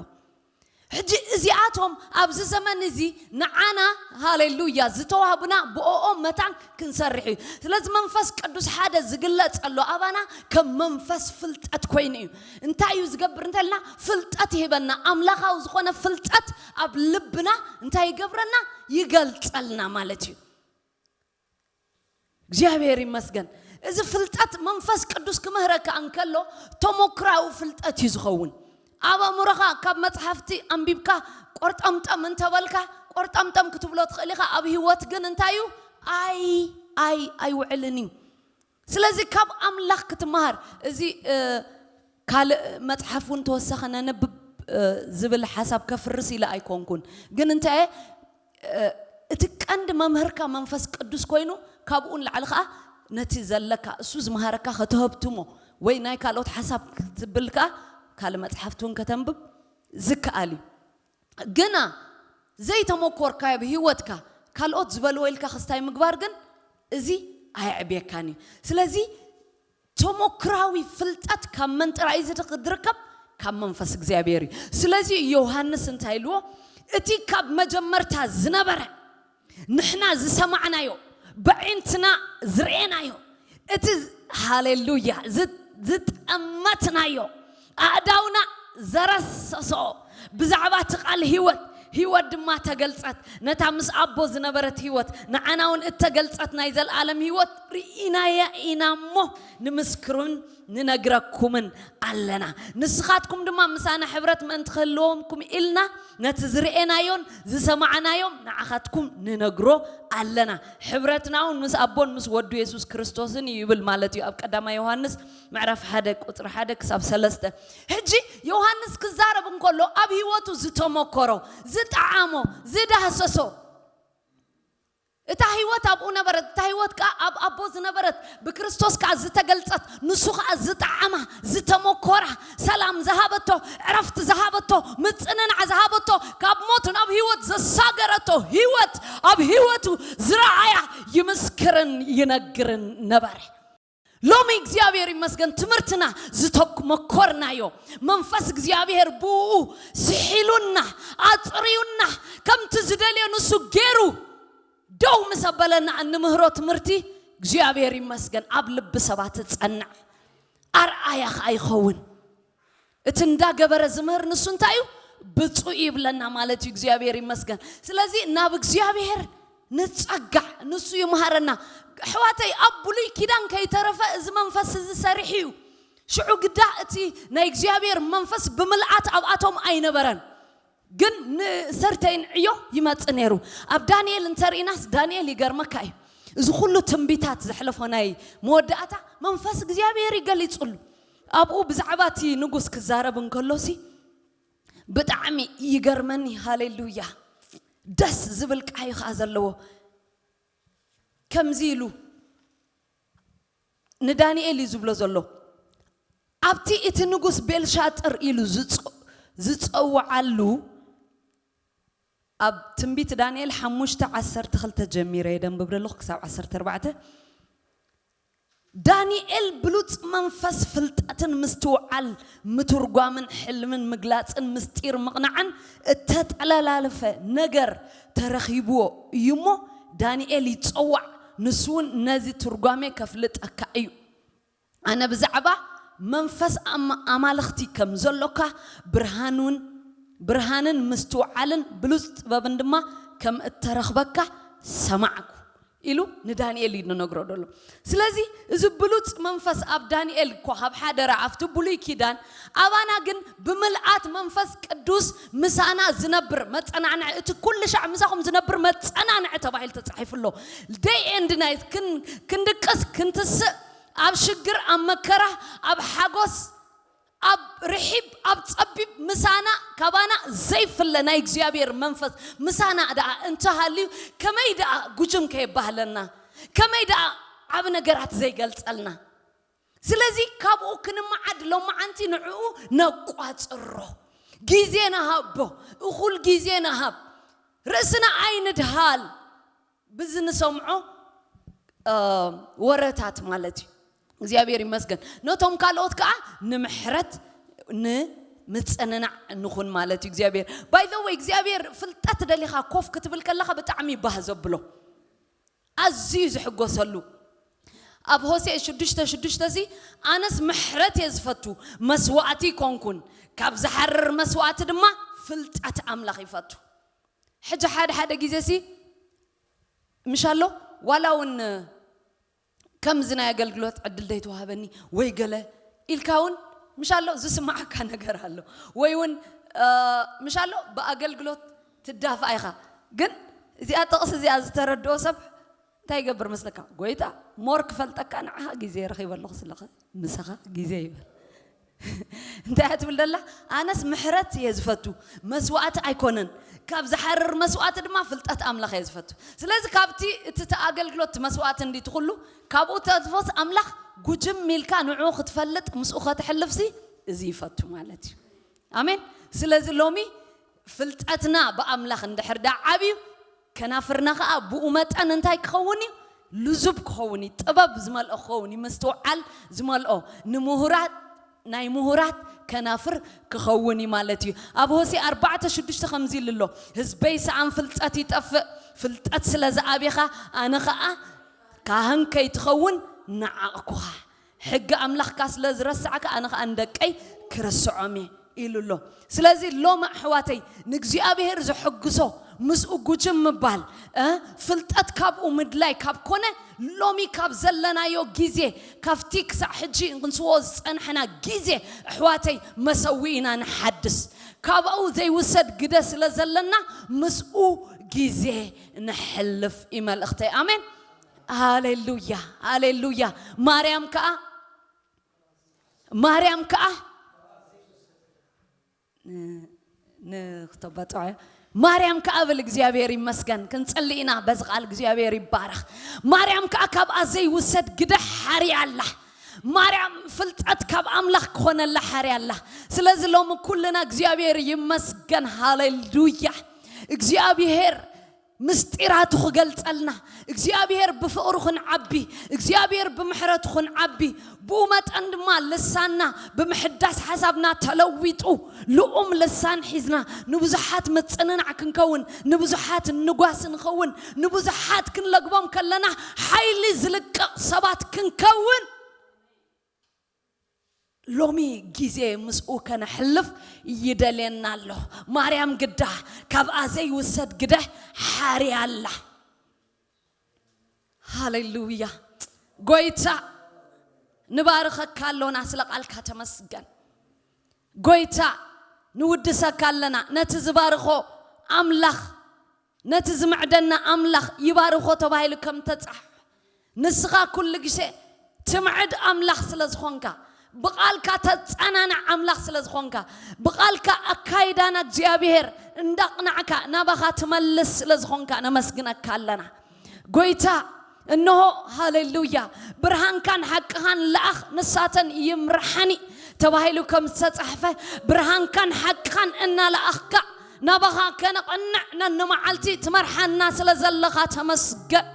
ሕጂ እዚኣቶም ኣብዚ ዘመን እዚ ንዓና፣ ሃሌሉያ፣ ዝተዋህቡና ብኦኦም መታን ክንሰርሕ እዩ። ስለዚ መንፈስ ቅዱስ ሓደ ዝግለጸሉ ኣባና ከም መንፈስ ፍልጠት ኮይኑ እዩ። እንታይ እዩ ዝገብር እንተልና፣ ፍልጠት ይህበና። ኣምላኻዊ ዝኾነ ፍልጠት ኣብ ልብና እንታይ ይገብረና? ይገልጸልና ማለት እዩ። እግዚኣብሔር ይመስገን። እዚ ፍልጠት መንፈስ ቅዱስ ክምህረካ እንከሎ ተሞክራዊ ፍልጠት እዩ ዝኸውን። ኣብ ኣእምሮኻ ካብ መጽሓፍቲ ኣንቢብካ ቆርጠምጠም እንተበልካ፣ ቆርጠምጠም ክትብሎ ትኽእል ኢኻ። ኣብ ህይወት ግን እንታይ እዩ? ኣይ ኣይ ኣይውዕልን እዩ። ስለዚ ካብ ኣምላኽ ክትመሃር፣ እዚ ካልእ መጽሓፍ እውን ተወሰኸ ነንብብ ዝብል ሓሳብ ከፍርስ ኢለ ኣይኮንኩን። ግን እንታይ እቲ ቀንዲ መምህርካ መንፈስ ቅዱስ ኮይኑ፣ ካብኡ ንላዕሊ ከዓ ነቲ ዘለካ እሱ ዝመሃረካ ከተህብትሞ ወይ ናይ ካልኦት ሓሳብ ክትብል ከዓ ካልእ መጽሓፍቲ እውን ከተንብብ ዝከኣል እዩ። ግና ዘይተመኮርካዮ ብህይወትካ ካልኦት ዝበልዎ ኢልካ ክስታይ ምግባር ግን እዚ ኣየዕብየካን እዩ። ስለዚ ተሞክራዊ ፍልጠት ካብ መን ጥራይ እዩ ዝርክ- ዝርከብ? ካብ መንፈስ እግዚኣብሔር እዩ። ስለዚ ዮሃንስ እንታይ ኢልዎ? እቲ ካብ መጀመርታ ዝነበረ ንሕና ዝሰማዕናዮ ብዒንትና ዝርኤናዮ እቲ ሃሌሉያ ዝ- ዝጠመትናዮ ኣእዳውና ዘረሰሶ ብዛዕባ እቲ ቃል ህይወት ህይወት ድማ ተገልጸት። ነታ ምስ ኣቦ ዝነበረት ህይወት ንዓና እውን እተገልጸት ናይ ዘለኣለም ህይወት ርኢናያ ኢና እሞ ንምስክሩን ንነግረኩምን ኣለና። ንስኻትኩም ድማ ምሳና ሕብረት ምእንቲ ክህልወኩም ኢልና ነቲ ዝርኤናዮን ዝሰማዕናዮም ንዓኻትኩም ንነግሮ ኣለና። ሕብረትና እውን ምስ ኣቦን ምስ ወዱ የሱስ ክርስቶስን እዩ ይብል ማለት እዩ ኣብ ቀዳማይ ዮሃንስ ምዕራፍ ሓደ ቁጽሪ ሓደ ክሳብ ሰለስተ። ሕጂ ዮሃንስ ክዛረብ እንከሎ ኣብ ህይወቱ ዝተመኮሮ፣ ዝጠዓሞ፣ ዝዳህሰሶ እታ ህይወት ኣብኡ ነበረት። እታ ህይወት ከኣ ኣብ ኣቦ ዝነበረት ብክርስቶስ ከኣ ዝተገልጸት ንሱ ከኣ ዝጠዓማ ዝተመኮራ ሰላም ዝሃበቶ ዕረፍቲ ዝሃበቶ ምጽንናዕ ዝሃበቶ ካብ ሞት ናብ ህይወት ዘሳገረቶ ህይወት ኣብ ህይወቱ ዝረኣያ ይምስክርን ይነግርን ነበረ። ሎሚ እግዚኣብሔር ይመስገን ትምህርትና ዝተመኮርናዮ መንፈስ እግዚኣብሔር ብኡ ስሒሉና ኣፅርዩና ከምቲ ዝደልዮ ንሱ ገይሩ ደው ምስ ኣበለና እንምህሮ ትምህርቲ እግዚኣብሔር ይመስገን ኣብ ልቢ ሰባት ጸንዕ ኣርኣያ ከዓ ይኸውን። እቲ እንዳገበረ ዝምህር ንሱ እንታይ እዩ ብፁዕ ይብለና ማለት እዩ። እግዚኣብሔር ይመስገን። ስለዚ ናብ እግዚኣብሔር ንጸጋዕ፣ ንሱ ይምሃረና። ኣሕዋተይ ኣብ ብሉይ ኪዳን ከይተረፈ እዚ መንፈስ እዚ ሰሪሑ እዩ። ሽዑ ግዳ እቲ ናይ እግዚኣብሔር መንፈስ ብምልኣት ኣብኣቶም ኣይነበረን። ግን ንሰርተይን ዕዮ ይመጽእ ነይሩ። ኣብ ዳንኤል እንተርኢናስ ዳንኤል ይገርመካ እዩ። እዚ ኩሉ ትንቢታት ዘሕለፎ ናይ መወዳእታ መንፈስ እግዚኣብሔር ይገሊጹሉ። ኣብኡ ብዛዕባ እቲ ንጉስ ክዛረብ እንከሎሲ ብጣዕሚ ይገርመኒ። ሃሌሉያ ደስ ዝብል ቃዩ ከዓ ዘለዎ ከምዚ ኢሉ ንዳንኤል እዩ ዝብሎ ዘሎ ኣብቲ እቲ ንጉስ ቤልሻጥር ኢሉ ዝፀውዓሉ ኣብ ትንቢት ዳንኤል ሓሙሽተ ዓሰርተ ክልተ ጀሚረ የደንብብ ዘለኹ ክሳብ ዓሰርተ ኣርባዕተ ዳንኤል ብሉጽ መንፈስ ፍልጠትን ምስትውዓል ምትርጓምን ሕልምን ምግላጽን ምስጢር ምቕናዕን እተጠለላለፈ ነገር ተረኺብዎ እዩ እሞ ዳንኤል ይጸዋዕ ንሱ እውን ነዚ ትርጓሜ ከፍልጠካ እዩ ኣነ ብዛዕባ መንፈስ ኣማልኽቲ ከም ዘሎካ ብርሃንን ብርሃንን ምስትውዓልን ብሉጽ ጥበብን ድማ ከም እተረኽበካ ሰማዕኩ ኢሉ ንዳንኤል እዩ ንነግሮ ደሎ ስለዚ እዚ ብሉጽ መንፈስ ኣብ ዳንኤል እኮ ካብ ሓደረ ኣብቲ ብሉይ ኪዳን ኣባና ግን ብምልኣት መንፈስ ቅዱስ ምሳና ዝነብር መጸናንዒ እቲ ኩሉ ሻዕ ምሳኹም ዝነብር መጸናንዒ ተባሂሉ ተጻሒፉ ኣሎ day and night ክንድቅስ ክንትስእ ኣብ ሽግር ኣብ መከራ ኣብ ሓጎስ ኣብ ርሒብ ኣብ ጸቢብ ምሳና ካባና ዘይፍለ ናይ እግዚኣብሔር መንፈስ ምሳና ደኣ እንተሃልዩ ከመይ ደኣ ጉጅም ከየባህለና ከመይ ደኣ ዓብ ነገራት ዘይገልጸልና ስለዚ ካብኡ ክንመዓድ ሎመዓንቲ ንዕኡ ነቋጽሮ። ግዜ ንሃቦ፣ እኹል ግዜ ንሃብ። ርእስና ኣይንድሃል። ብዚ ንሰምዖ፣ እ፣ ወረታት ማለት እዩ። እግዚኣብሔር ይመስገን። ነቶም ካልኦት ከዓ ንምሕረት ንምጽንናዕ ንኹን ማለት እዩ። እግዚኣብሔር፣ by the way፣ እግዚኣብሔር ፍልጠት ደሊኻ ኮፍ ክትብል ከለኻ ብጣዕሚ ባህ ዘብሎ፣ ኣዝዩ ዝሕጎሰሉ። ኣብ ሆሴዕ ሽዱሽተ ሽዱሽተ እዚ፣ ኣነስ ምሕረት እየ ዝፈቱ፣ መስዋዕቲ ይኮንኩን፣ ካብ ዝሓርር መስዋዕቲ ድማ ፍልጠት ኣምላኽ ይፈቱ። ሕጂ ሓደ ሓደ ግዜ ሲ ምሻሎ፣ ዋላ እውን ከምዚ ናይ ኣገልግሎት ዕድል ደይተዋህበኒ ወይ ገለ ኢልካ እውን ምሻሎ ዝስማዓካ ነገር ኣሎ። ወይ እውን፣ እ፣ ምሻሎ ብኣገልግሎት ትዳፋእ ኢኻ። ግን እዚኣ ጥቕሲ እዚኣ ዝተረድኦ ሰብ እንታይ ይገብር መስለካ? ጎይታ፣ ሞር ክፈልጠካ ንዓኻ ግዜ ረኺበ ኣለኹ ስለኸ ምሳኻ ግዜ ይበል። እንታይ እያ ትብል ደላ? ኣነስ ምሕረት እየ ዝፈቱ፣ መስዋዕቲ ኣይኮነን። ካብ ዝሓርር መስዋዕቲ ድማ ፍልጠት ኣምላኽ እየ ዝፈቱ። ስለዚ ካብቲ እቲ እቲ ኣገልግሎት እቲ መስዋዕቲ እንዲ ትኹሉ፣ ካብኡ ተትፎስ ኣምላኽ ጉጅም ኢልካ ንዕኡ ክትፈልጥ ምስኡ ከተሕልፍሲ እዚ ይፈቱ ማለት እዩ። ኣሜን። ስለዚ ሎሚ ፍልጠትና ብኣምላኽ እንድሕር ደኣ ዓብዩ፣ ከናፍርና ኸዓ ብኡ መጠን እንታይ ክኸውን እዩ? ልዙብ ክኸውን እዩ፣ ጥበብ ዝመልኦ ክኸውን እዩ፣ ምስትውዓል ዝመልኦ፣ ንምሁራት፣ ናይ ምሁራት ከናፍር ክኸውን እዩ ማለት እዩ። ኣብ ሆሴዕ ኣርባዕተ ሽዱሽተ ከምዚ ኢሉ ኣሎ፣ ህዝበይ ሰኣን ፍልጠት ይጠፍእ፣ ፍልጠት ስለ ዝኣብኻ ኣነ ኸዓ ካህን ከይትኸውን ነዓቕኩኻ። ሕጊ ኣምላኽካ ስለ ዝረሳዕካ ኣነ ኸዓ ንደቀይ ክርስዖም እየ ኢሉ ኣሎ። ስለዚ ሎሚ ኣሕዋተይ ንእግዚኣብሔር ዘሐግሶ ምስኡ ጉጅም ምባል፣ እ፣ ፍልጠት ካብኡ ምድላይ ካብ ኮነ፣ ሎሚ ካብ ዘለናዮ ግዜ፣ ካብቲ ክሳዕ ሕጂ ክንስዎ ዝጸናሕና ግዜ፣ ኣሕዋተይ መሰዊእና ንሓድስ። ካብኡ ዘይውሰድ ግደ ስለ ዘለና ምስኡ ግዜ ንሕልፍ እዩ መልእኽተይ። ኣሜን። ሃሌሉያ፣ ሃሌሉያ። ማርያም ከኣ፣ ማርያም ከኣ ን-፣ ንክተባጽዖ እያ። ማርያም ከኣ ብል እግዚኣብሔር ይመስገን። ክንጸሊ ኢና በዚ ቃል እግዚኣብሔር ይባረኽ። ማርያም ከኣ ካብኣ ዘይውሰድ ግደ ሓርያ ኣላ። ማርያም ፍልጠት ካብ ኣምላኽ ክኾነላ ሓርያ ኣላ። ስለዚ ሎሚ ኩልና እግዚኣብሔር ይመስገን። ሃሌሉያ። እግዚኣብሔር ምስጢራቱ ክገልጸልና፣ እግዚኣብሔር ብፍቕሩ ክንዓቢ፣ እግዚኣብሔር ብምሕረቱ ክንዓቢ፣ ብኡ መጠን ድማ ልሳንና ብምሕዳስ ሓሳብና ተለዊጡ፣ ልኡም ልሳን ሒዝና ንብዙሓት ምጽንናዕ ክንከውን፣ ንብዙሓት ንጓስ ንኸውን፣ ንብዙሓት ክንለግቦም ከለና ሓይሊ ዝልቅቕ ሰባት ክንከውን፣ ሎሚ ግዜ ምስኡ ከነሕልፍ ይደልየና ኣሎ። ማርያም ግዳ ካብኣ ዘይውሰድ ግደ ሓርያ ኣላ። ሃሌሉያ። ጎይታ፣ ንባርኸካ ኣሎና፣ ስለ ቃልካ ተመስገን። ጎይታ፣ ንውድሰካ ኣለና፣ ነቲ ዝባርኾ ኣምላኽ፣ ነቲ ዝምዕደና ኣምላኽ ይባርኾ ተባሂሉ ከም ተጻሕፈ፣ ንስኻ ኩሉ ግዜ ትምዕድ ኣምላኽ ስለ ዝኾንካ፣ ብቓልካ ተጸናንዕ ኣምላኽ ስለ ዝኾንካ፣ ብቓልካ ኣካይዳና እግዚኣብሔር እንዳቕናዕካ ናባኻ ትመልስ ስለ ዝኾንካ ነመስግነካ ኣለና። ጎይታ፣ እንሆ፣ ሃሌሉያ፣ ብርሃንካን ሓቅኻን ለኣኽ፣ ንሳተን ይምርሓኒ ተባሂሉ ከም ዝተጻሕፈ፣ ብርሃንካን ሓቅኻን እናለኣኽካ ናባኻ ከነቐንዕ ነንመዓልቲ ትመርሓና ስለ ዘለኻ ተመስገን።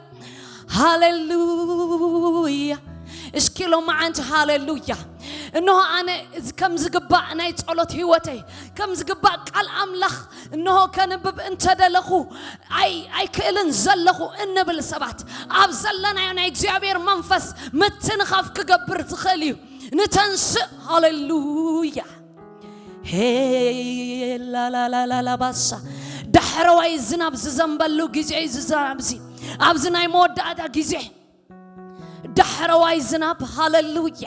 ሃሌሉያ። እስኪ ሎመዓንቲ ሃሌሉያ። እንሆ ኣነ እዚ ከም ዝግባእ ናይ ጸሎት ህይወተይ፣ ከም ዝግባእ ቃል ኣምላኽ እንሆ ከንብብ እንተደለኹ፣ ኣይ-፣ ኣይክእልን ዘለኹ እንብል ሰባት፣ ኣብ ዘለናዮ ናይ እግዚኣብሔር መንፈስ ምትንኻፍ ክገብር ዝኽእል እዩ። ንተንስእ። ሃሌሉያ። ሄላላላላባሳ። ዳሕረዋይ ዝናብ ዝዘንበሉ ግዜ እዩ ዝናብ እዚ። ኣብዚ ናይ መወዳእታ ግዜ ዳሕረዋይ ዝናብ። ሃሌሉያ፣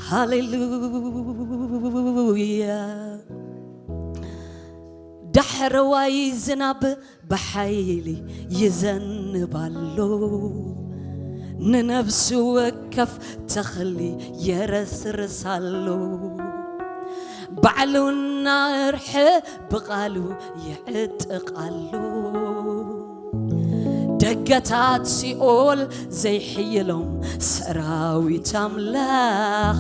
ሃሌሉያ። ዳሕረዋይ ዝናብ ብሓይሊ ይዘንብ ኣሎ፣ ንነፍሲ ወከፍ ተኽሊ የረስርስ ኣሎ። ባዕሉ እናርሐ ብቓሉ ይዕጥቕ ኣሎ። ደገታት ሲኦል ዘይሕይሎም ሰራዊት ኣምላኽ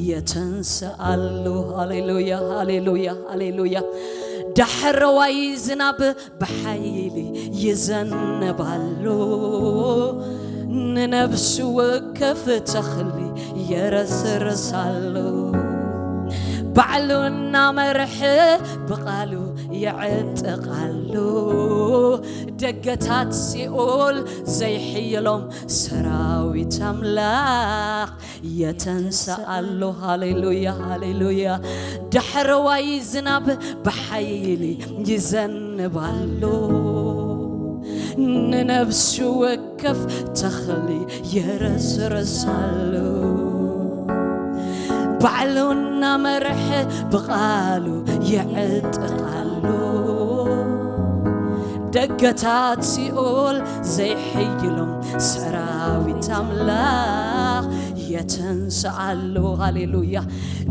የተንስኣሉ። ሃሌሉያ፣ ሃሌሉያ፣ ሃሌሉያ። ዳሕረዋይ ዝናብ ብሓይሊ ይዘንባሉ፣ ንነብሲ ወከፍ ተኽሊ የረስርሳሉ። ባዕሉ እናመርሐ ብቓሉ የዕጥቓሉ፣ ደገታት ሲኦል ዘይሕይሎም ሰራዊት ኣምላኽ የተንስኣሉ። ሃሌሉያ፣ ሃሌሉያ። ዳሕረዋይ ዝናብ ብሓይሊ ይዘንባሉ፣ ንነብሲ ወከፍ ተኽሊ የረስርሳሉ። ባዕሉ እናመርሐ ብቓሉ የዕጥቓሉ፣ ደገታት ሲኦል ዘይሕይሎም ሰራዊት ኣምላኽ የተንስኣሉ። ሃሌሉያ።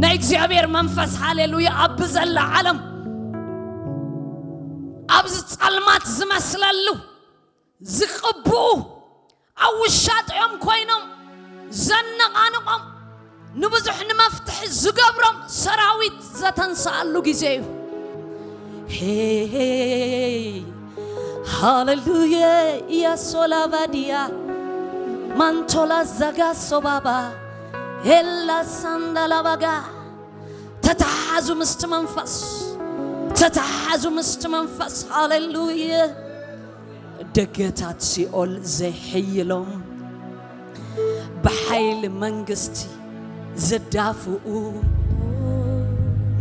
ናይ እግዚኣብሔር መንፈስ፣ ሃሌሉያ፣ ኣብ ዘላ ዓለም፣ ኣብዚ ጸልማት ዝመስለሉ ዝቕብኡ፣ ኣብ ውሻጠኦም ኮይኖም ዘነቓንቖም፣ ንብዙሕ ንመፍትሒ ዝገብሮም ሰራዊት ዘተንስኣሉ ግዜ እዩ። ሄይ፣ ሃሌሉየ። ኢያሶላባድያ ማንቶላ ዛጋ ሶባባ ኤላ ሳንዳላባጋ። ተተሓሓዙ ምስቲ መንፈስ፣ ተተሓሓዙ ምስቲ መንፈስ። ሃሌሉየ። ደገታት ሲኦል ዘይሕይሎም፣ ብሓይሊ መንግስቲ ዝዳፍኡ፣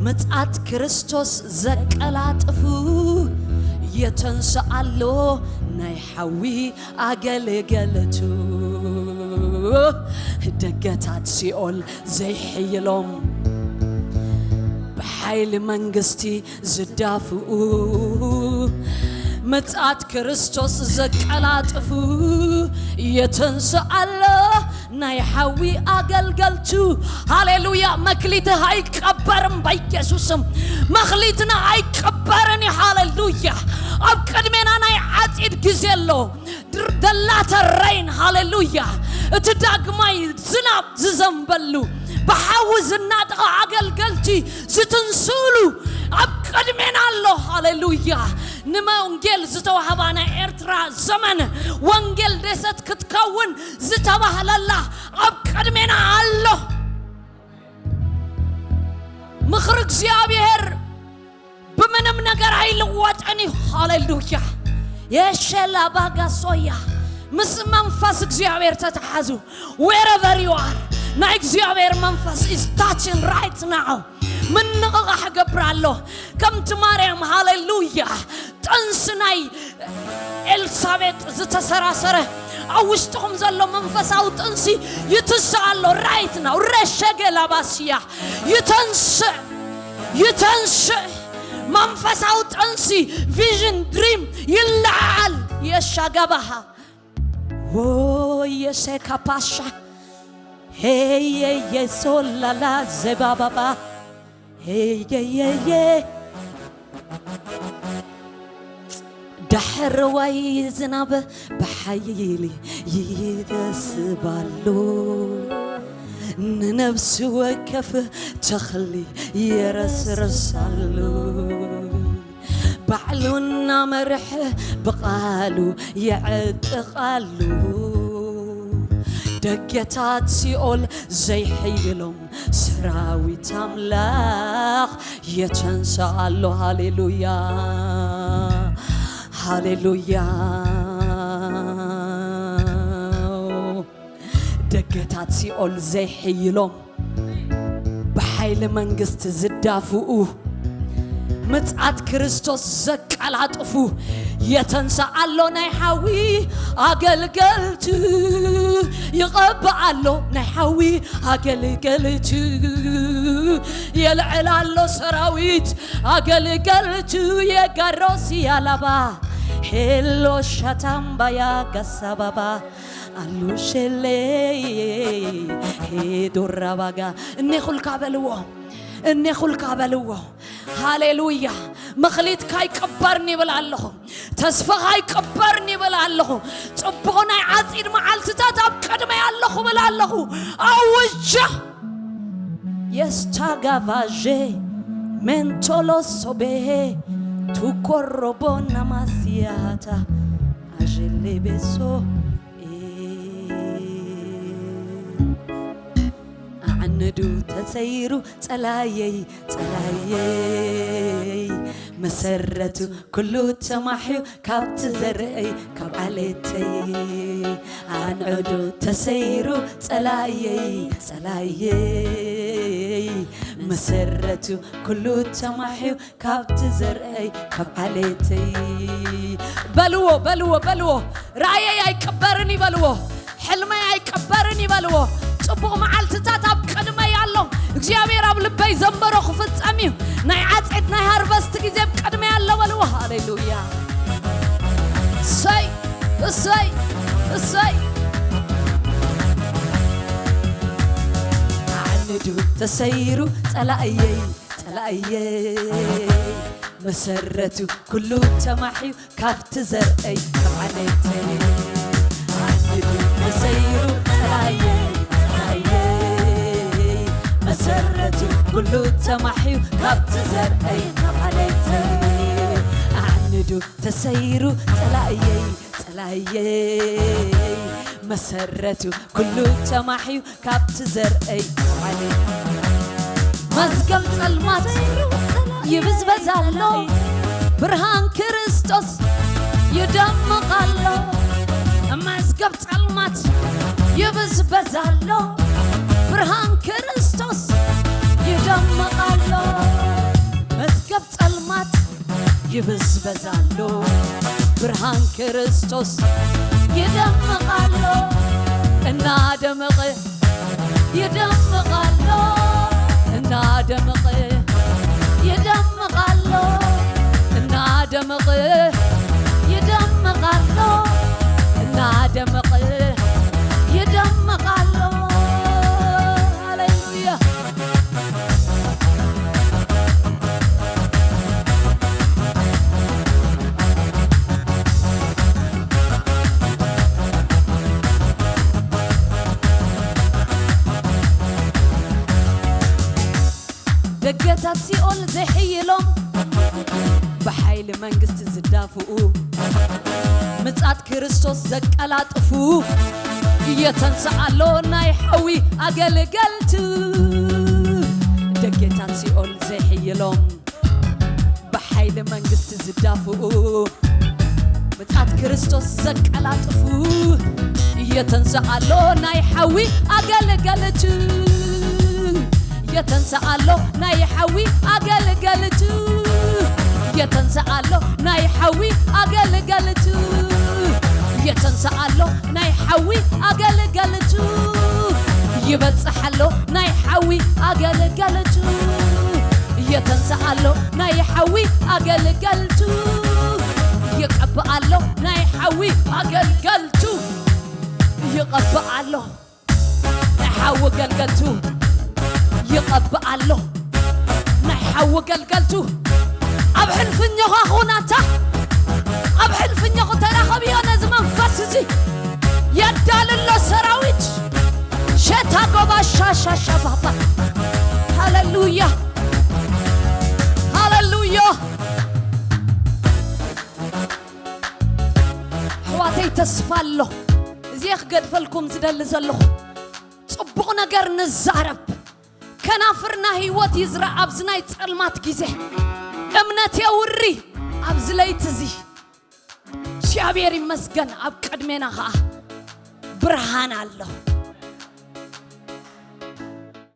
ምጽኣት ክርስቶስ ዘቀላጥፉ፣ የተንስኣሎ ናይ ሓዊ ኣገልገልቱ። ደገታት ሲኦል ዘይሕይሎም፣ ብሓይሊ መንግስቲ ዝዳፍኡ፣ ምጽኣት ክርስቶስ ዘቀላጥፉ፣ የተንስኣሎ ናይ ሓዊ ኣገልገልቱ። ሃሌሉያ። መክሊትህ ኣይቀበርም በኢየሱስም። መክሊትና ኣይቀበርን እዩ። ሃሌሉያ። ኣብ ቅድሜና ናይ ዓጺድ ግዜ ኣሎ። ድር-፣ the latter rain፣ ሃሌሉያ። እቲ ዳግማይ ዝናብ ዝዘንበሉ፣ ብሓዊ ዝናጠቐ ኣገልገልቲ ዝትንስሉ ኣብ ቅድሜና ኣሎ። ሃሌሉያ። ንመ-፣ ወንጌል ዝተዋህባ ናይ ኤርትራ ዘመን፣ ወንጌል ደሰት ክትከውን ዝተባህለላ ኣብ ቅድሜና ኣሎ። ምኽሪ እግዚኣብሔር ብምንም ነገር ኣይልወጥን እዩ። ሃሌሉያ። የሸላ ባጋሶያ። ምስ መንፈስ እግዚኣብሔር ተተሓዙ። Wherever you are፣ ናይ እግዚኣብሔር መንፈስ is touching right now። ምንቕቓሕ ገብር ኣሎ። ከምቲ ማርያም፣ ሃሌሉያ፣ ጥንሲ ናይ ኤልሳቤጥ ዝተሰራሰረ፣ ኣብ ውሽጥኹም ዘሎ መንፈሳዊ ጥንሲ ይትስእ ኣሎ። Right now። ረሸገ ላባስያ። ይተንስእ፣ ይተንስእ። መንፈሳዊ ጥንሲ፣ ቪዥን፣ ድሪም ይለዓል። የሻጋባሃ። ኦ የሴካፓሻ። ሄየየ ሶላላ ዘባባባ። ሄየየየ። ዳሕረዋይ ዝናብ ብሓይሊ ይደስባሉ፣ ንነብሲ ወከፍ ተኽሊ የረስርሳሉ። ባዕሉ እናመርሐ ብቓሉ የዕጥቓሉ። ደገታት ሲኦል ዘይሕይሎም ሰራዊት ኣምላኽ የተንስእ ኣሎ። ሃሌሉያ፣ ሃሌሉያ። ደገታት ሲኦል ዘይሕይሎም፣ ብሓይሊ መንግስቲ ዝዳፍኡ፣ ምጽኣት ክርስቶስ ዘቀላጥፉ፣ የተንስእ ኣሎ ናይ ሓዊ ኣገልገልቱ፣ ይቐብእ ኣሎ ናይ ሓዊ ኣገልገልቱ፣ የልዕል ኣሎ ሰራዊት ኣገልገልቱ፣ የጋሮስ ያላባ ሄሎ ሻታምባያ ጋሳባባ ኣሉሸሌ ሄዶራባጋ። እኔኹልካ በልዎ፣ እኔኹልካ በልዎ። ሃሌሉያ። መኽሊትካ ኣይቅበርን ይብል ኣለኹ። ተስፋኻ ኣይቅበርን ይብል ኣለኹ። ጽቡቕ ናይ ዓጺድ መዓልትታት ኣብ ቅድመይ ኣለኹ ብል ኣለኹ። ኣውጃ። የስታጋቫዤ ሜንቶሎሶቤ ቱኮሮቦ ናማስያታ ኣዤሌቤሶ ኣዕንዱ ተሰይሩ ጸላየይ፣ ጸላየይ፣ መሰረቱ ኩሉ ተማሕዩ ካብቲ ዘርእይ ካብ ዓሌተይ። ኣዕንዱ ተሰይሩ ጸላየይ፣ ጸላየይ፣ መሰረቱ ኩሉ ተማሕዩ ካብቲ ዘርእይ ካብ ዓሌተይ። በልዎ፣ በልዎ፣ በልዎ። ራእየይ ኣይቅበርን ይበልዎ። ሕልመይ ኣይቅበርን ይበልዎ። ጽቡቕ መዓልትታት ኣብ ቅድመይ ኣሎ። እግዚኣብሔር ኣብ ልበይ ዘንበሮ ክፍጸም እዩ። ናይ ዓጼት ናይ ሃርቨስት ግዜ ኣብ ቅድመይ ኣሎ በልዎ። ሃሌሉያ። እሰይ፣ እሰይ፣ እሰይ። ኣዕንዱ ተሰይሩ ጸላእየይ፣ ጸላእየይ፣ መሰረቱ ኩሉ ተማሕዩ ካብቲ ዘርእይ ካብ ዓሌተይ። ኣዕንዱ ተሰይሩ ጸላእየይ፣ ጸላእየይ፣ መሰረቱ ኩሉ ተማሕዩ ካብቲ ዘርእይ ካብ ዓሌተይ። ኣዕንዱ ተሰይሩ ጸላእየይ፣ ጸላእየይ፣ መሰረቱ ኩሉ ተማሕዩ ካብቲ ዘርእይ ዓሊ። መዝገብ ጸልማት ይብዝበዝ ኣሎ፣ ብርሃን ክርስቶስ ይደምቕ ኣሎ። መዝገብ ጸልማት ይብዝበዝ ኣሎ፣ ብርሃን ክርስቶስ ይደምቕ ኣሎ። መዝገብ ጸልማት ይብዝበዝ ኣሎ፣ ብርሃን ክርስቶስ ይደምቕ ኣሎ። እናደመቐ ይደምቕ ኣሎ፣ እናደመቐ ይደምቕ ኣሎ፣ እናደመቐ ይደምቕ ኣሎ፣ እናደመቐ ይደምቕ ኣሎ። ሃሌሉያ። ደገታት ሲኦል ዘይሕይሎም፣ ብሓይሊ መንግስቲ ዝዳፍኡ፣ ምጻት ክርስቶስ ዘቀላጥፉ፣ እየተንስኣሎ ናይ ሓዊ ኣገልገልቱ። ደገታት ሲኦል ዘይሕይሎም፣ ብሓይሊ መንግስቲ ዝዳፍኡ፣ ምጻት ክርስቶስ ዘቀላጥፉ፣ እየተንስኣሎ ናይ ሓዊ ኣገልገልቱ። እየተንስኣሎ ናይ ሓዊ ኣገልገልቱ። እየተንስኣሎ ናይ ሓዊ ኣገልገልቱ። እየተንስኣሎ ናይ ሓዊ ኣገልገልቱ። ይበጽሓሎ ናይ ሓዊ ኣገልገልቱ። እየተንስኣሎ ናይ ሓዊ ኣገልገልቱ። ይቀብኣሎ ናይ ሓዊ ኣገልገልቱ። ይቐብኣሎ ናይ ሓዊ ገልገልቱ። ይቐብኣሎ ናይ ሓዊ ገልገልቱ። ኣብ ሕልፍኛኻ ኹን ኣታ፣ ኣብ ሕልፍኛኹ ተራኸብዮ ነዚ መንፈስ እዚ። የዳልሎ ሰራዊት። ሸታ ጎባ ሻሻሻ ባባ። ሃሌሉያ፣ ሃሌሉያ። ኣሕዋተይ ተስፋ ኣሎ። እዚ ክገድፈልኩም ዝደሊ ዘለኹ ጽቡቕ ነገር ንዛረብ። ከናፍርና ህይወት ይዝራእ ኣብዚ ናይ ጸልማት ግዜ። እምነት የውሪ ኣብዚ ለይቲ እዚ። እግዚኣብሔር ይመስገን ኣብ ቅድሜና ኸኣ ብርሃን ኣሎ።